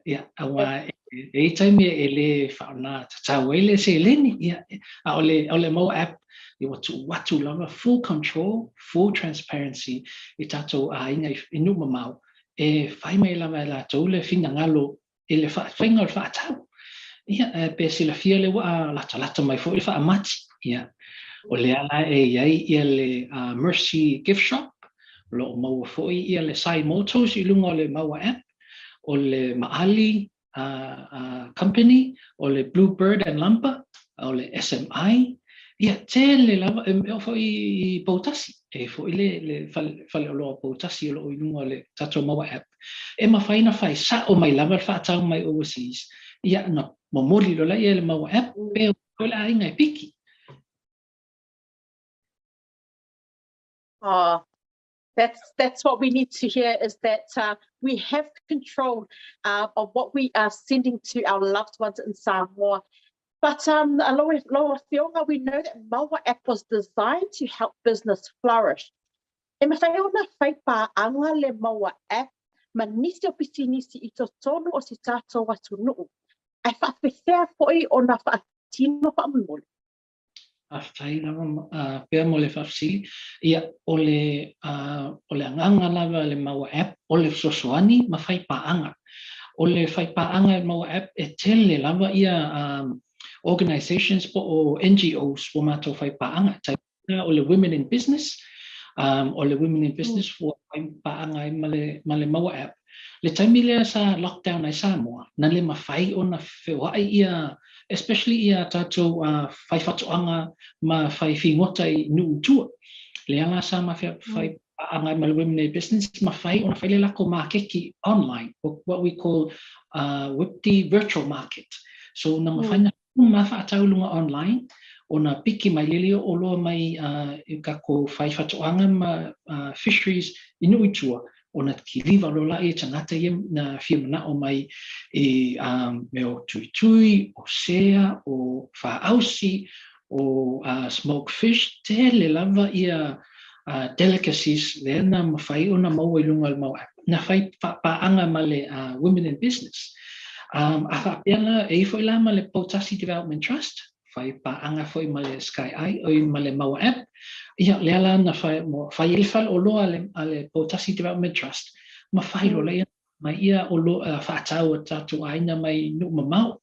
Ia, aua e i ai taimi e le faaaoga tatau ai le seleni, ia, a o le, o le Maua app, ia ua tuu atu lava full control, full transparency i tatou aiga i nuu mamao, e fai mai lava e latou le finagalo i le faiga o le faatau. Ia, pe silafia lea ua latalata mai foi le faamati. Ia, o lea la e i ai ia le Mercy Gift Shop, o lo o maua foi ia le Sai Motors i luga o le Maua app, o le Maali Company, o le Blue Bird and Lumber, o le SMI, ia, tele lava, e oo foi i Poutasi, e i ai foi le le faleoloa o Poutasi o lo o i luga o le tatou Maua app. E mafai ona fai sao mai lava le faatau mai overseas, ia ona momoli loa lea i le Maua app, pe o ai le aiga e piki. Oh, that's that's what we need to hear is that we have control of what we are sending to our loved ones in Samoa. But lau Afioga, we know that Maua app was designed to help business flourish. E mafai ona fai pāaga le Maua app ma nisi o pisinisi i totonu o si tatou atunuu, ae faapefea foi ona faatino faamolemole? Faafetai lava pea mo le faafesili. Ia, o le, o le agaga lava le Maua app, o le fesoasoani ma fai paaga. O le fai paaga i le Maua app, e tele lava ia organizations po o NGOs ua matou fai paaga. Tai o le Women in Business, o le Women in Business ua fai paaga ai ma le, ma le Maua app. Le taimi lea sa lockdown ai Samoa, na le mafai ona feoai ia especially ia tatou fai fatoaga ma fai figota i nuu i tua. Lea la sa ma fai paaga ai ma le Women in Business, mafai ona fai le lakou makeki online, what we call WIPTI virtual market. So na mafai na uma faatau luga online, ona piki mai lele o oloa mai i kakou fai fatoaga ma fisheries i nuu i tua, ona kiliva loa laia e tagata ia na fia manao mai i mea o tuitui, o sea, o faausi, o smoked fish, tele lava ia delicacies lea na mafai ona maua i luga o le mau app. Na fai paaga ma le Women in Business. A faapea la, e i ai foi la ma le Poutasi Development Trust, fai paaga foi ma le Sky Eye, oi ma le Maua app. Ia, lea la na fai, fai ai le faleoloa a le Poutasi Development Trust, ma fai loa lea mai ia oloa faatau a tatou aiga mai nuu mamao.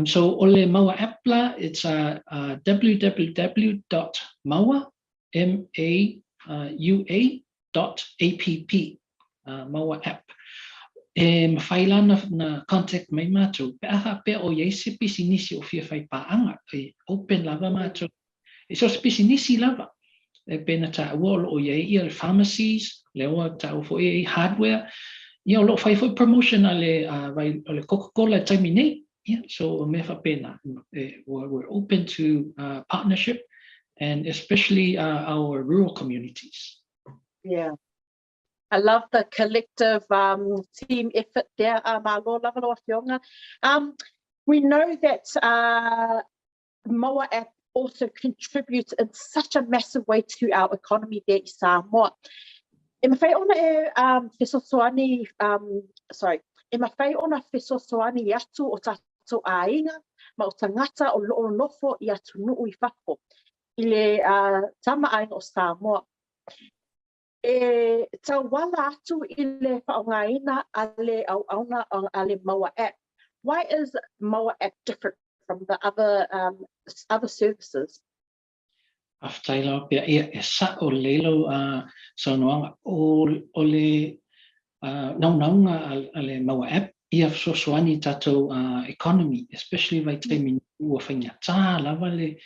So o le Maua app la, it's www.maua, M-A-U-A, dot app, Maua app. E mawhai la na contact mai mātou, pe a faapea o iai se pisinisi o fia whai pāanga, e open lava mātou. E so se pisinisi lava, e pei ona taua o lo o i ai ia le pharmacies, lea ua taua foi i ai hardware, ia o lo o fai foi promotion a le, a vai, o le Coca-Cola i le taimi nei. Ia, so o mea faapena, e, we're open to partnership and especially our rural communities. Yeah. I love the collective um, team effort there, malo lava lau afioga. We know that Maua app also contributes in such a massive way to our economy there i Samoa. E mawhai ona e um, fesoasoani, um, sorry, e mawhai ona fesoasoani atu o tātou āinga ma o tangata o loo nofo i atunuu i fafo i le uh, tama āinga o Samoa. E tauala atu i le faaaogaina a le auauna a le Maua app. Why is Maua app different from the other, um, other services? Faafetai lava pea. Ia, e sa'o lelei lau uh, saunoaga. O, o le uh, naunauga a, a le Maua app, ia fesoasoani i tatou uh, economy, especially vaitaimi ua faigata lava le,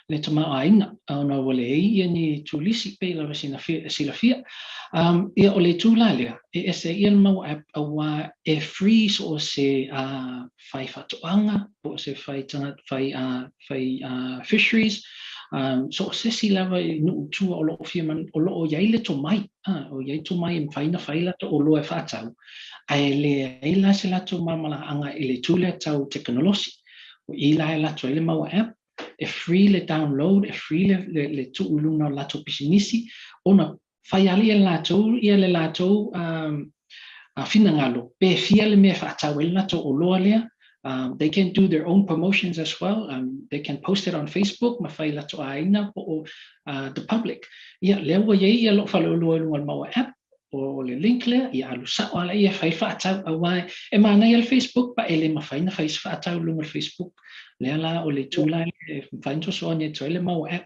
le tamaoaiga, ona ua leai ia ni turisi pei lava sina silafia. Um, ia o le itu la lea, e ese ia le Maua app auā e free so o se uh, fai faatoaga, po o se fai tagata, fai, uh, fai uh, fisheries, um, so o se isi lava i nuu i tua o lo o fia man, o lo o i ai le tomai, uh, o i ai tomai e mafai ona fai latou oloa e faatau, ae leai la se latou malamalaaga i le itu lea tau tekonolosi. O i la e alu atu ai le Maua app, e free le download, e free le, le, le tuu i luga o latou pisinisi, ona fai alii e latou ia le latou um, finagalo, pe fia le mea e faatau ai le latou oloa lea. Um, they can do their own promotions as well. Um, they can post it on Facebook, ma fai latou aiga po o the public. Ia, lea ua i ai ia lou faleoloa i luga o le Maua app, o le link lea, ia alu sa'o lava ia e fai faatau, auā e manaia le Facebook, pa e le mafai ona fai se faatau i luga o le Facebook. Lea la o le itu la e mafai ona fesoasoani atu ai le Maua app.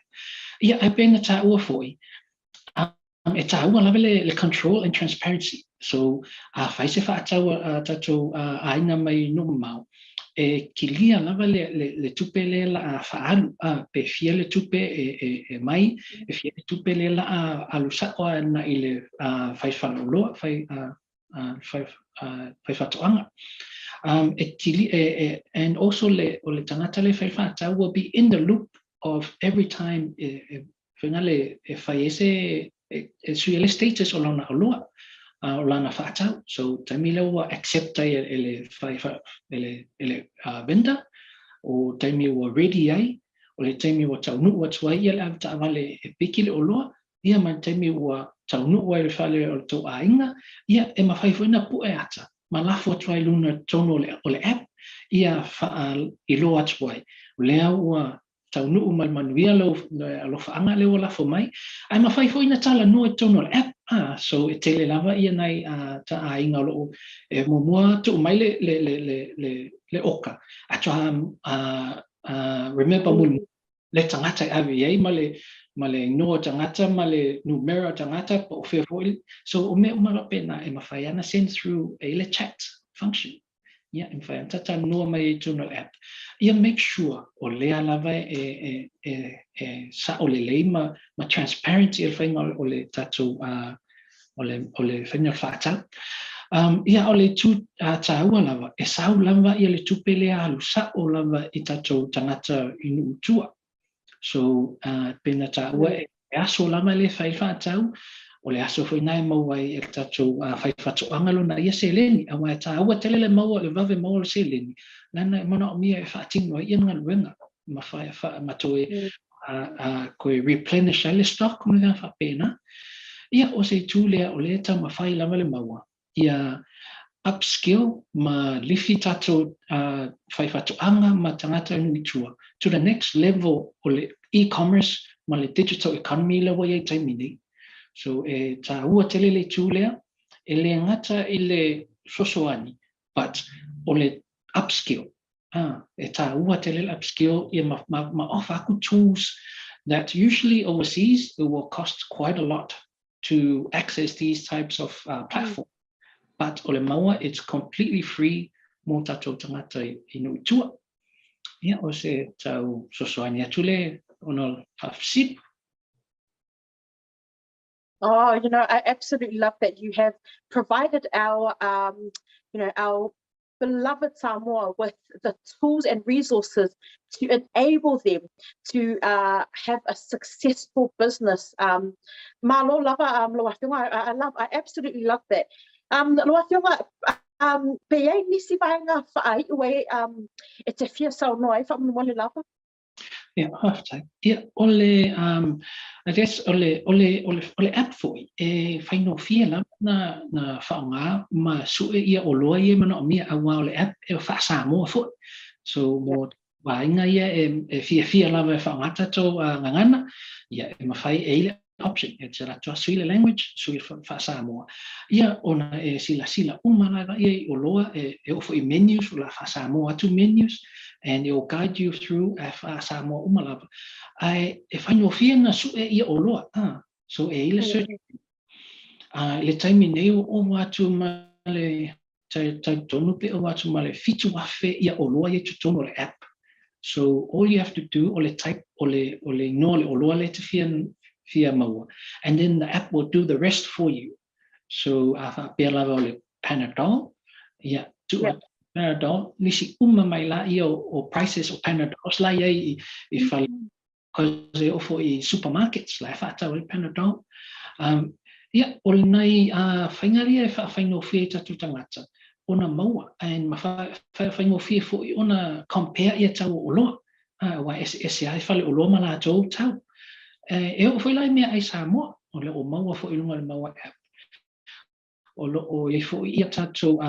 Ia, ae pei ona taua foi, um, e tāua lava le, le control and transparency. So, a fai se faatau a, a tatou a, aiga mai nuu mamao, e kilia lava le, le, le tupe lea la a faaalu, a, pe fia le tupe e, e, e mai, e fia le tupe lea la a alu sa'o a na i le a, fai faleoloa, fai, a, a, fai, a, fai faatoaga. Um, e tili, e, e, and also le, o le tagata le fai faatau will be in the loop of every time e, e Faiga le e fai ai se e, e sui ai le status o lona oloa uh, o lana faatau. So taimi lea ua accept ai e le fai e le e le uh, vendor o taimi ua ready ai o le taimi ua taunuu atu ai ia le avetaavale e piki le oloa ia ma le taimi ua taunuu ai le fale o le tou aiga ia e mafai foi na pu'e ata ma lafo atu ai luna tonu o le, o le app ia faailoa atu ai o lea ua taunuu ma le manuia lou alofaaga lea ua lafo mai, ae mafai foi ona talanoa i totonu o le app. Ah, so e tele lava ia nai uh, ta aiga o loo e muamua tuu mai le, le, le, le, le, le oka. A toa uh, uh, remember muli le tagata e ave i ai ma le, ma le igoa tagata ma le numera tagata po o fea foi. So o mea uma faapena e mafai ana send through e le chat function. Ia, e mafai ona talanoa mai i totonu o le app. Ia make sure o lea lava e, e, e, e sa'o lelei ma, ma transparent ia le faiga o le tatou, uh, o le, o le faiga o le faatau. Um, ia, o le itu uh, tāua lava, e sau lava ia le tupe lea alu sa'o lava i tatou tagata i nuu tua. So, uh, pei ona taua, e aso lava le fai faatau, o le aso foi na e maua ai e le tatou uh, fai faatoaga lona ia seleni, auā e tāua tele le maua, le vave maua o le seleni, leaga e manaomia e faatino ai ia galuega, ma, fa, fa, ma toe, mm. uh, uh, koe replenish ai le stock ma mea faapena. Ia, o se itu lea, o lea e taumafai lava le maua, ia upskill ma lifi tatou uh, fai faatoaga ma tagata i nuu i tua to the next level o le e-commerce ma le digital economy lea ua i ai taimi nei. So e tāua tele le itu lea, e le gata i le fesoasoani but o le upskill ah, e tāua tele le upskill ia ma, ma, ma offer aku tools that usually overseas it will cost quite a lot to access these types of platform. But o le maua it's completely free mō tātou tangata i, i nui tua. Ia, o se tau fesoasoani atu le ona o le faafesili. Oh, I absolutely love that you have provided our, our beloved Samoa with the tools and resources to enable them to have a successful business. Malo lava, lau Afioga, I love, I absolutely love that. Lau Afioga, pe i ai nisi vaega faaiu e, e te fia saunoa ai faamolemole lava? Ia, faafetai. Ia, o le, I guess, o le, o le, o le, o le app foi, e faigofie lava na, na faaaoga ma sue ia oloa ia e manaomia, auā o le app e faa-Samoa foi. So, mo vaega ia e, e fiafia lava e faaaoga tatou gagana, ia, e mafai e i ai le option, e te alu atu lava sui le language, sui faa-Samoa. Ia, ona e silasila uma lava ia i oloa, e, e oo foi i menus, o le a faa-Samoa atu menus, and it will guide you through e faa-Samoa uma lava. Ae e faigofie ona sue ia oloa, a, so e i ai le search. A, i le taimi nei ua ova atu ma le talitonu pe ova atu ma le 7,000 ia oloa ia i totonu o le app. So all you have to do o le type o le, o le igoa o le oloa lea e te fia, fia maua and then the app will do the rest for you. So a faapea lava o le Panadol, ia, tuu atu Panadol, lisi uma mai laia o, o prices o Panadols la i ai i, i fale cause e oo foi i supermarkets la e faatau ai Panadol. Ia, o lenei faiga lea e faafaigofie ai tatou tagata ona maua and ma faafaigofie foi ona compare ia tau o oloa, aua e eseese lava fale oloa ma latou tau. E oo foi la i meaai Samoa, o lo o maua foi i luga o le Maua app. O lo o i ai foi ia tatou,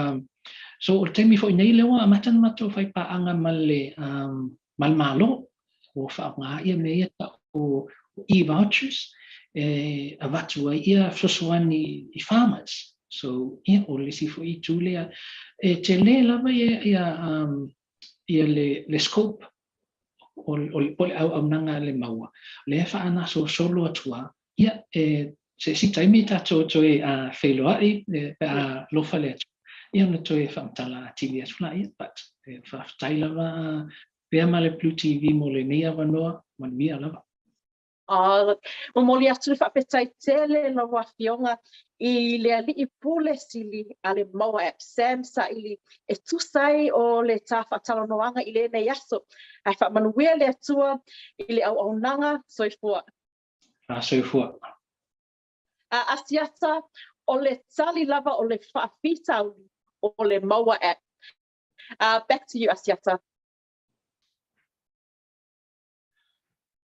so o le taimi foi nei lea ua amata ona matou fai paaga ma le, ma le Malo, ua faaaoga ia mea ia tau o e-vouchers e avatu ai ia fesoasoani i farmers. So ia, o le isi foi itu lea, e tele lava ia, ia, ia le, le scope o, o, o le auaunaga a le Maua, lea e faanasolosolo atu lava, ia, e, se isi taimi tatou toe feiloai pe a alofa le Atua, ia ona toe faamatala atili atu laia, but e faafetai lava pea ma le Blue TV mo lenei avanoa, manuia lava. Oh, momoli atu le faafetai tele lau Afioga i le Alii Pule Sili a le Maua App Sam Saili e tusa ai o le ta faatalanoaga i lenei aso. Ae faamanuia le Atua i le auaunaga. Soifua. A soifua. A Asiata, o le tali lava o le faafitauli o le Maua App. Back to you Asiata.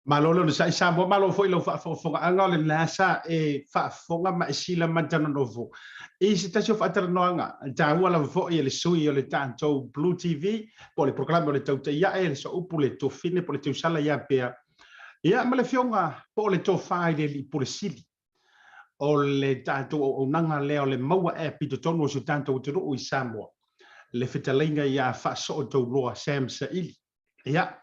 Malo le onosai Samoa, malo foi lau faafogafogaaga o lena sa e faafofoga ma e sila matalanovo i se tasi o faatalanoaga taua lava foi e le sui o le tatou Blue TV po o le polokalame o le Tautai Ae, le Soaupu, le Tuafine po o le Teusala ia pea ia ma le Afioga po o le Tofa i le Alii Pule Sili o le tatou auaunaga lea o le Maua App i totonu o si o tatou atunuu i Samoa, le fetalaiga ia Faasootauloa Sam Saili. Ia,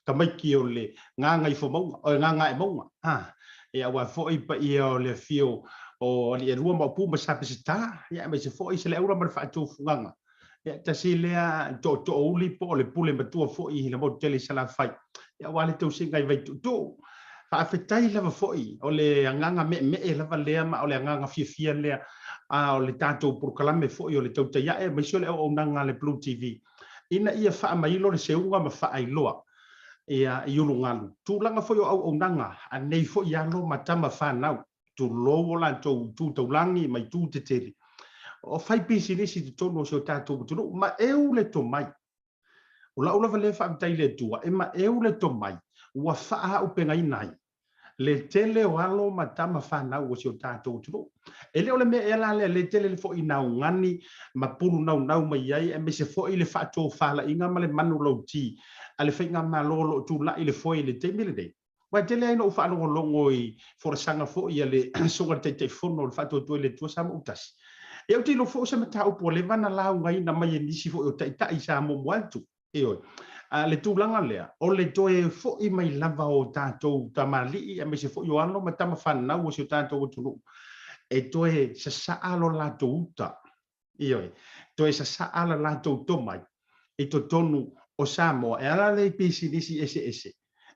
tamaiti o le Gagaifomauga, o le Gagaemauga, a, ia aua foi paia o le afio o Alii e lua ma Upu ma Sapeseta, ia aemaise foi Saleaula ma le Faatufugaga. Ia, tasi lea tootoouli po o le pule matua foi i le motu tele i Salafai, ia aua le tausiga i Vaituutuu. Faafetai lava foi, o le agaga meemee lava lea ma o le agaga fiafia lea, a o le tatou polokalame foi o le Tautai Ae, aemaise o le auaunaga a le Blue TV. ina ia faamailo le seuga ma faailoa ia i ulugalu tulaga foi o auaunaga a nei foi alo ma tama fanau, tulou o latou itu taulagi ma itu tetele o fai pisinisi i totonu o si o tatou atunuu. Maeu le tomai. O lau lava lea faafetai i le Atua, e maeu le tomai ua faaaupegaina ai le tele o alo ma tama fanau o si o tatou atunuu. E le o le mea ea la lea le tele foi naugani ma pulu naunau mai ai, aemaise foi le faatofalaiga ma le manulauti a le faigamalo o lo o tulai le foe i le taimi lenei. Aua e tele ai na ou faalogologo i folasaga foi a le Susuga i le Taitaifono o le Faatuatua i le Atua Samoa Tasi. Ia, ou te iloa foi o se mataupu ua leva ona laugaina mai e nisi foi o taitai sa muamua atu. Ioe. A le tulaga lea, o le toe foi mai lava o tatou tamalii aemaise foi o alo ma tama fanau o si o tatou atunuu e toe sasaa lo latou uta, ioe, toe sasaa la latou tomai i totonu o Samoa e ala lea i pisinisi eseese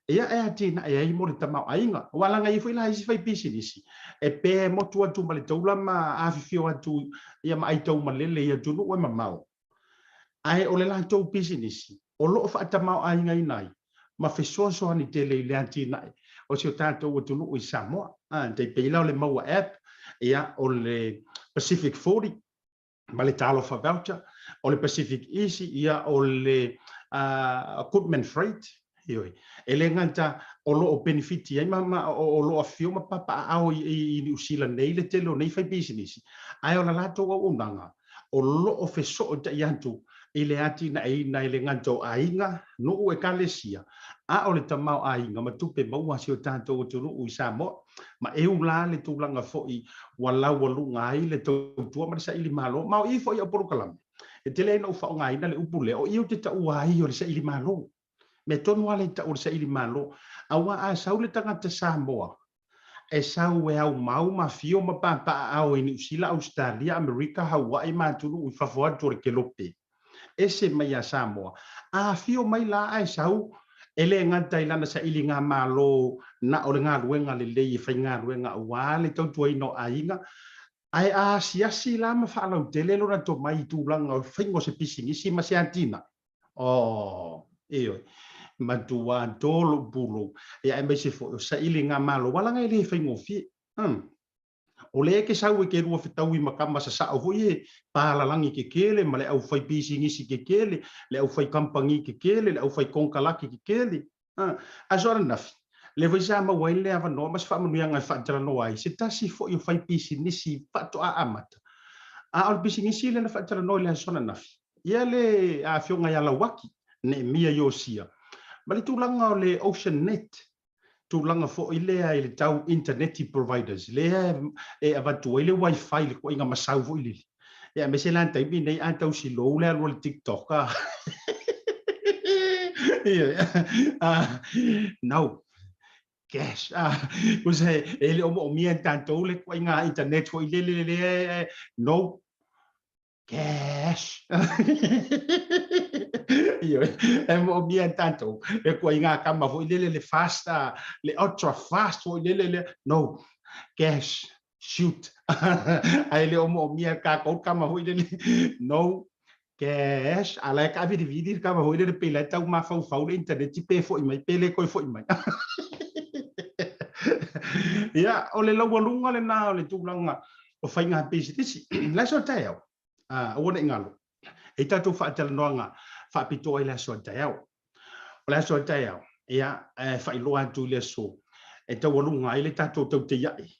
ia e atinae ai mo le tamaoaiga. Aua leaga e i ai foi la isi fai pisinisi e pe motu atu ma le taula ma afifio atu ia ma aitau malele i atunuu e mamao, Ae o le latou pisinisi o lo o faatamaoaigaina ai ma fesoasoani tele i le atinae o si o tatou atunuu i Samoa. E tai pei la o le Maua App, ia, o le Pacific 40 ma le Talofa Voucher, o le Pacific Easy, ia, o le Goodman Freight, Ioe. E le gata o lo o penefiti ai ma, ma o, o lo o afifio ma papaaao i, i, i Niu Sila nei le tele o nei faipisinisi, ae o la latou auaunaga o lo o fesootai atu i le atinaeina e le gata o aiga, nuu, ekalesia, a o le tamaoaiga ma tupe maua a si o tatou atunuu i Samoa. Ma eu la le tulaga foi ua laualuga ai le tautua ma le saili malo, ma o i foi au polokalame. E tele ai na ou faaaogaina le upu lea, o i ou te taua ai o le saili malo. Mea tonu lava lea e tau o le saili malo. Aua a sau le tagata Samoa, e sau e aumau ma afio ma papaaao i Niu Sila, Ausetalia, Amerika, Hauaʻi ma atunuu i fafo atu o le kelope, ese mai iā Samoa. A afio mai la ae sau, e le gata i lana sailiga malo na o le galuega lelei e faigaluega aua le tautuaina o aiga, Ae a asiasi la ma faalautele lona tomai i tulaga o le faiga o se pisinisi ma se atinae, oh, ioe, matua tō lou pulou, ia aemaise foi o sailiga malo, aua leaga e le faigofie. Umm. O lea e ke sau e ke lua fetaui ma kama sasao foi e pālalagi kekele ma le aufai pisinisi kekele, le aufai kamupani kekele, le aufai konekarate kekele, A, aso ananafi, lea foi sa maua ai le avanoa ma se faamanuiaga e faatalanoa ai se tasi foi o faipisinisi faatoa amata. A o le pisinisi lea na faatalanoa i le aso ananafi, ia le afioga ia Lauaki, Neemia Iosia, ma le tulaga o le Ocean Net, tulaga foi lea i le tau internet providers, lea e avatu ai le wifi, le ituaiga masau foi lele. Ia aemaise la le taimi nei a tau silou le alu a le TikTok a. Ia, no. Cash. Ah, tusa e le o moomia e tatou le ituaiga internet foi lele lea, no. Cash. Ioe, e moomia e tatou le ituaiga kama foi lele le fast, le ultra fast foi lele lea, no. Cash. Shoot. Ae le o moomia e tatou le kama foi lele. No cash. A la e taavilivili le kama foi lele pei la e tau mafaufau le internet pe foi mai pe le toe foi mai. Ia, o le laualuga lena o le tulaga o faiga pisinisi. Le aso a taeao, aua ne i galo, e tatou faatalanoaga faapitoa i le aso a taeao. O le aso a taeao, ia, e faailoa atu i le aso e taualuga ai le tatou tautaia'i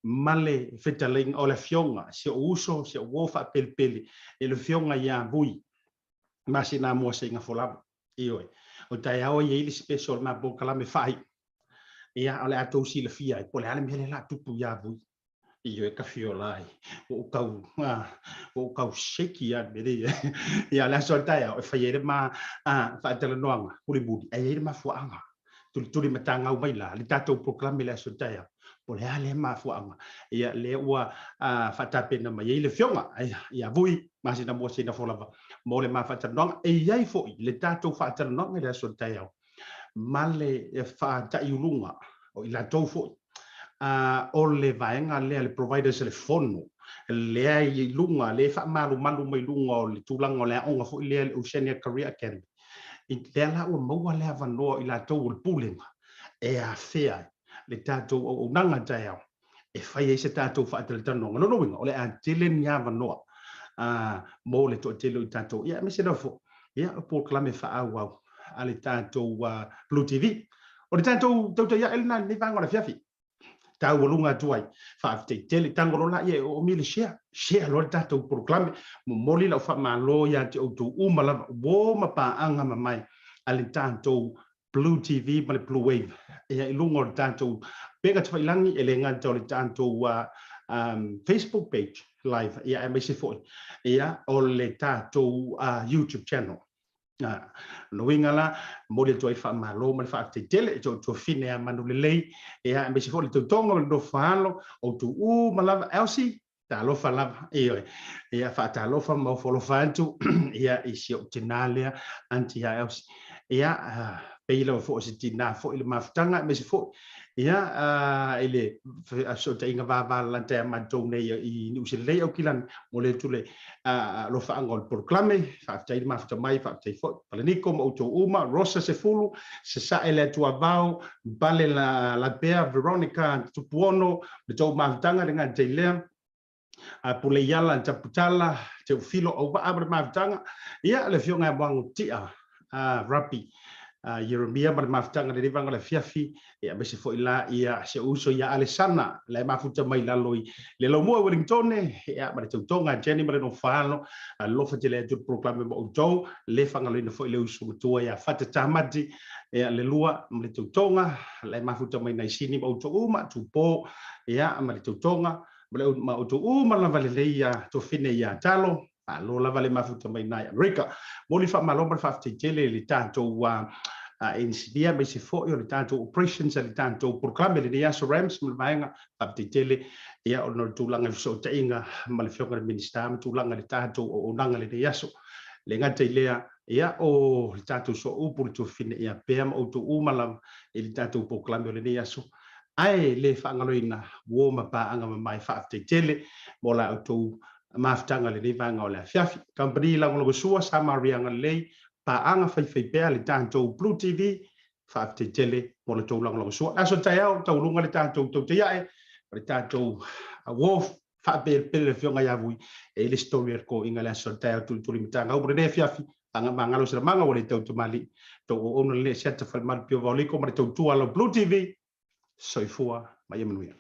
ma le fetalaiga o le afioga, si ou uso, si ou uo faapelepele, i le afioga ia Vui Masinamoa Seigafolava. Ioe. O taeao e i ai le special o le ma polokalame faaiu. Ia, o le a tou silafia ai, po o le a le mea lea o le a tupu ia Vui. Ioe ka fiola ai. Ua ou tau, ua ou tau shaky lava i le mea lea. Ia, o le aso a le taeao e fai ai le ma faatalanoaga mulimuli, ae i ai le mafuaaga. Tulituli matagau mai la le tatou polokalame i le aso a le taeao, po o le a lea mafuaaga. Ia, lea ua faatapena mai ai le afioga ia Vui Masinamoa Seinafo lava mo le ma faatalanoaga. E i ai foi le tatou faatalanoaga i le aso a le taeao ma le faataiuluga o i latou foi o le vaega lea, le providers le fono lea i luga, lea e faamalumalu mai luga o le tulaga o le aoga foi lea, le Oceania Career Academy. Lea la ua maua le avanoa o i latou o le Pulega e afea ai le tatou auaunaga taeao e fai ai se tatou faatalatalanoaga. Lona uiga, o le a tele ni avanoa mo le toatele o i tatou, ia, aemaise lava foi ia, o polokalame faaauau a le tatou Blue TV. O le tatou tautaiae lena i lenei vaega o le afiafi. Taualuga atu ai. Faafetai tele. Tago loa laia e oomi le share. Share loa le tatou polokalame. Momoli lau faamalo ia te outou uma lava, uo ma paaga mamae a le tatou Blue TV ma le Blue Wave. Ia i luga o le tatou pega tafailagi e le gata o le tatou Facebook page live, ia, aemaise foi, ia, o le tatou YouTube channel. Lona uiga la, momoli atu ai faamalo ma le faafetai tele i to tuafine a Manulelei, ia, aemaise foi le tautoga o le nofo alo, outou uma lava. Elsie, talofa lava, ioe, ia, faatalofa ma ofo alofa atu, ia, i si ou tinā lea, aunty ia Elsie, ia, pei lava foi o se tinā foi le mafutaga, aemaise foi, ia, i le fesootaiga vavalalata ia matou nei i Niu Sila nei, Aukilani, momoli atu le alofaaga o le polokalame, faafetai le mafuta mai, faafetai foi Palaniko ma outou uma, Rosa Sefulu, Sasae le Atuavao, Bale Lapea, Veronica Tupuono, le tou mafutaga le gata i lea, Puleiala Taputala, Teufilo Auvaa ma le mafutaga, ia le afioga ia Moago Tia Rapi, Ieremia ma le mafutaga lenei vaega o le afiafi, ia aemaise foi la ia si ou uso ia Alesana, la e mafuta mai lalo i le Laumua i Wellingtone, ia ma le tautoga a Jenny ma le nofo alo, alofa tele atu le polokalame ma outou, le faagaloina foi le uso matua ia Fata Tamati, ia le lua ma le tautoga, la e mafuta mai nai Sini ma outou uma, Tupo, ia ma le tautoga, ma le ma outou uma lava lelei ia tofine ia Talo, Malo lava le mafuta mai nai Amerika. Momoli faamalo ma le faafetai tele i le tatou engineer aemaise foi o le tatou operations a le tatou polokalame i lenei aso Rams ma le vaega. Faafetai tele ia ona o le tulaga i fesootaiga ma le Afioga i le Minisita ma tulaga i le tatou auaunaga i lenei aso. E le gata i lea, ia o le tatou soaupu le tuafafine ia Pea ma outou uma lava i le tatou polokalame o lenei aso. Ae le faagaloina uo ma paaga mamae faafetai tele mo la outou mafutaga i lenei vaega o le afiafi. Kamupani lagolagosua Sa Maria Agalelei, paaga faifaipea le tatou Blue TV, faafetai tele mo le tou lagolagosua. Le aso taeao, tauluga le tatou tautaiae ma le tatou wharf faapelepele le afioga ia Vui e i le story a le kōiga le aso taeao tulituli matanga upu lenei afiafi anga mangalo se manga ua le tau tamalii tou auauna lenei Asiata Falemali Pio Vaoliko ma le tautua a lau Blue TV. Soifua ma ia manuia.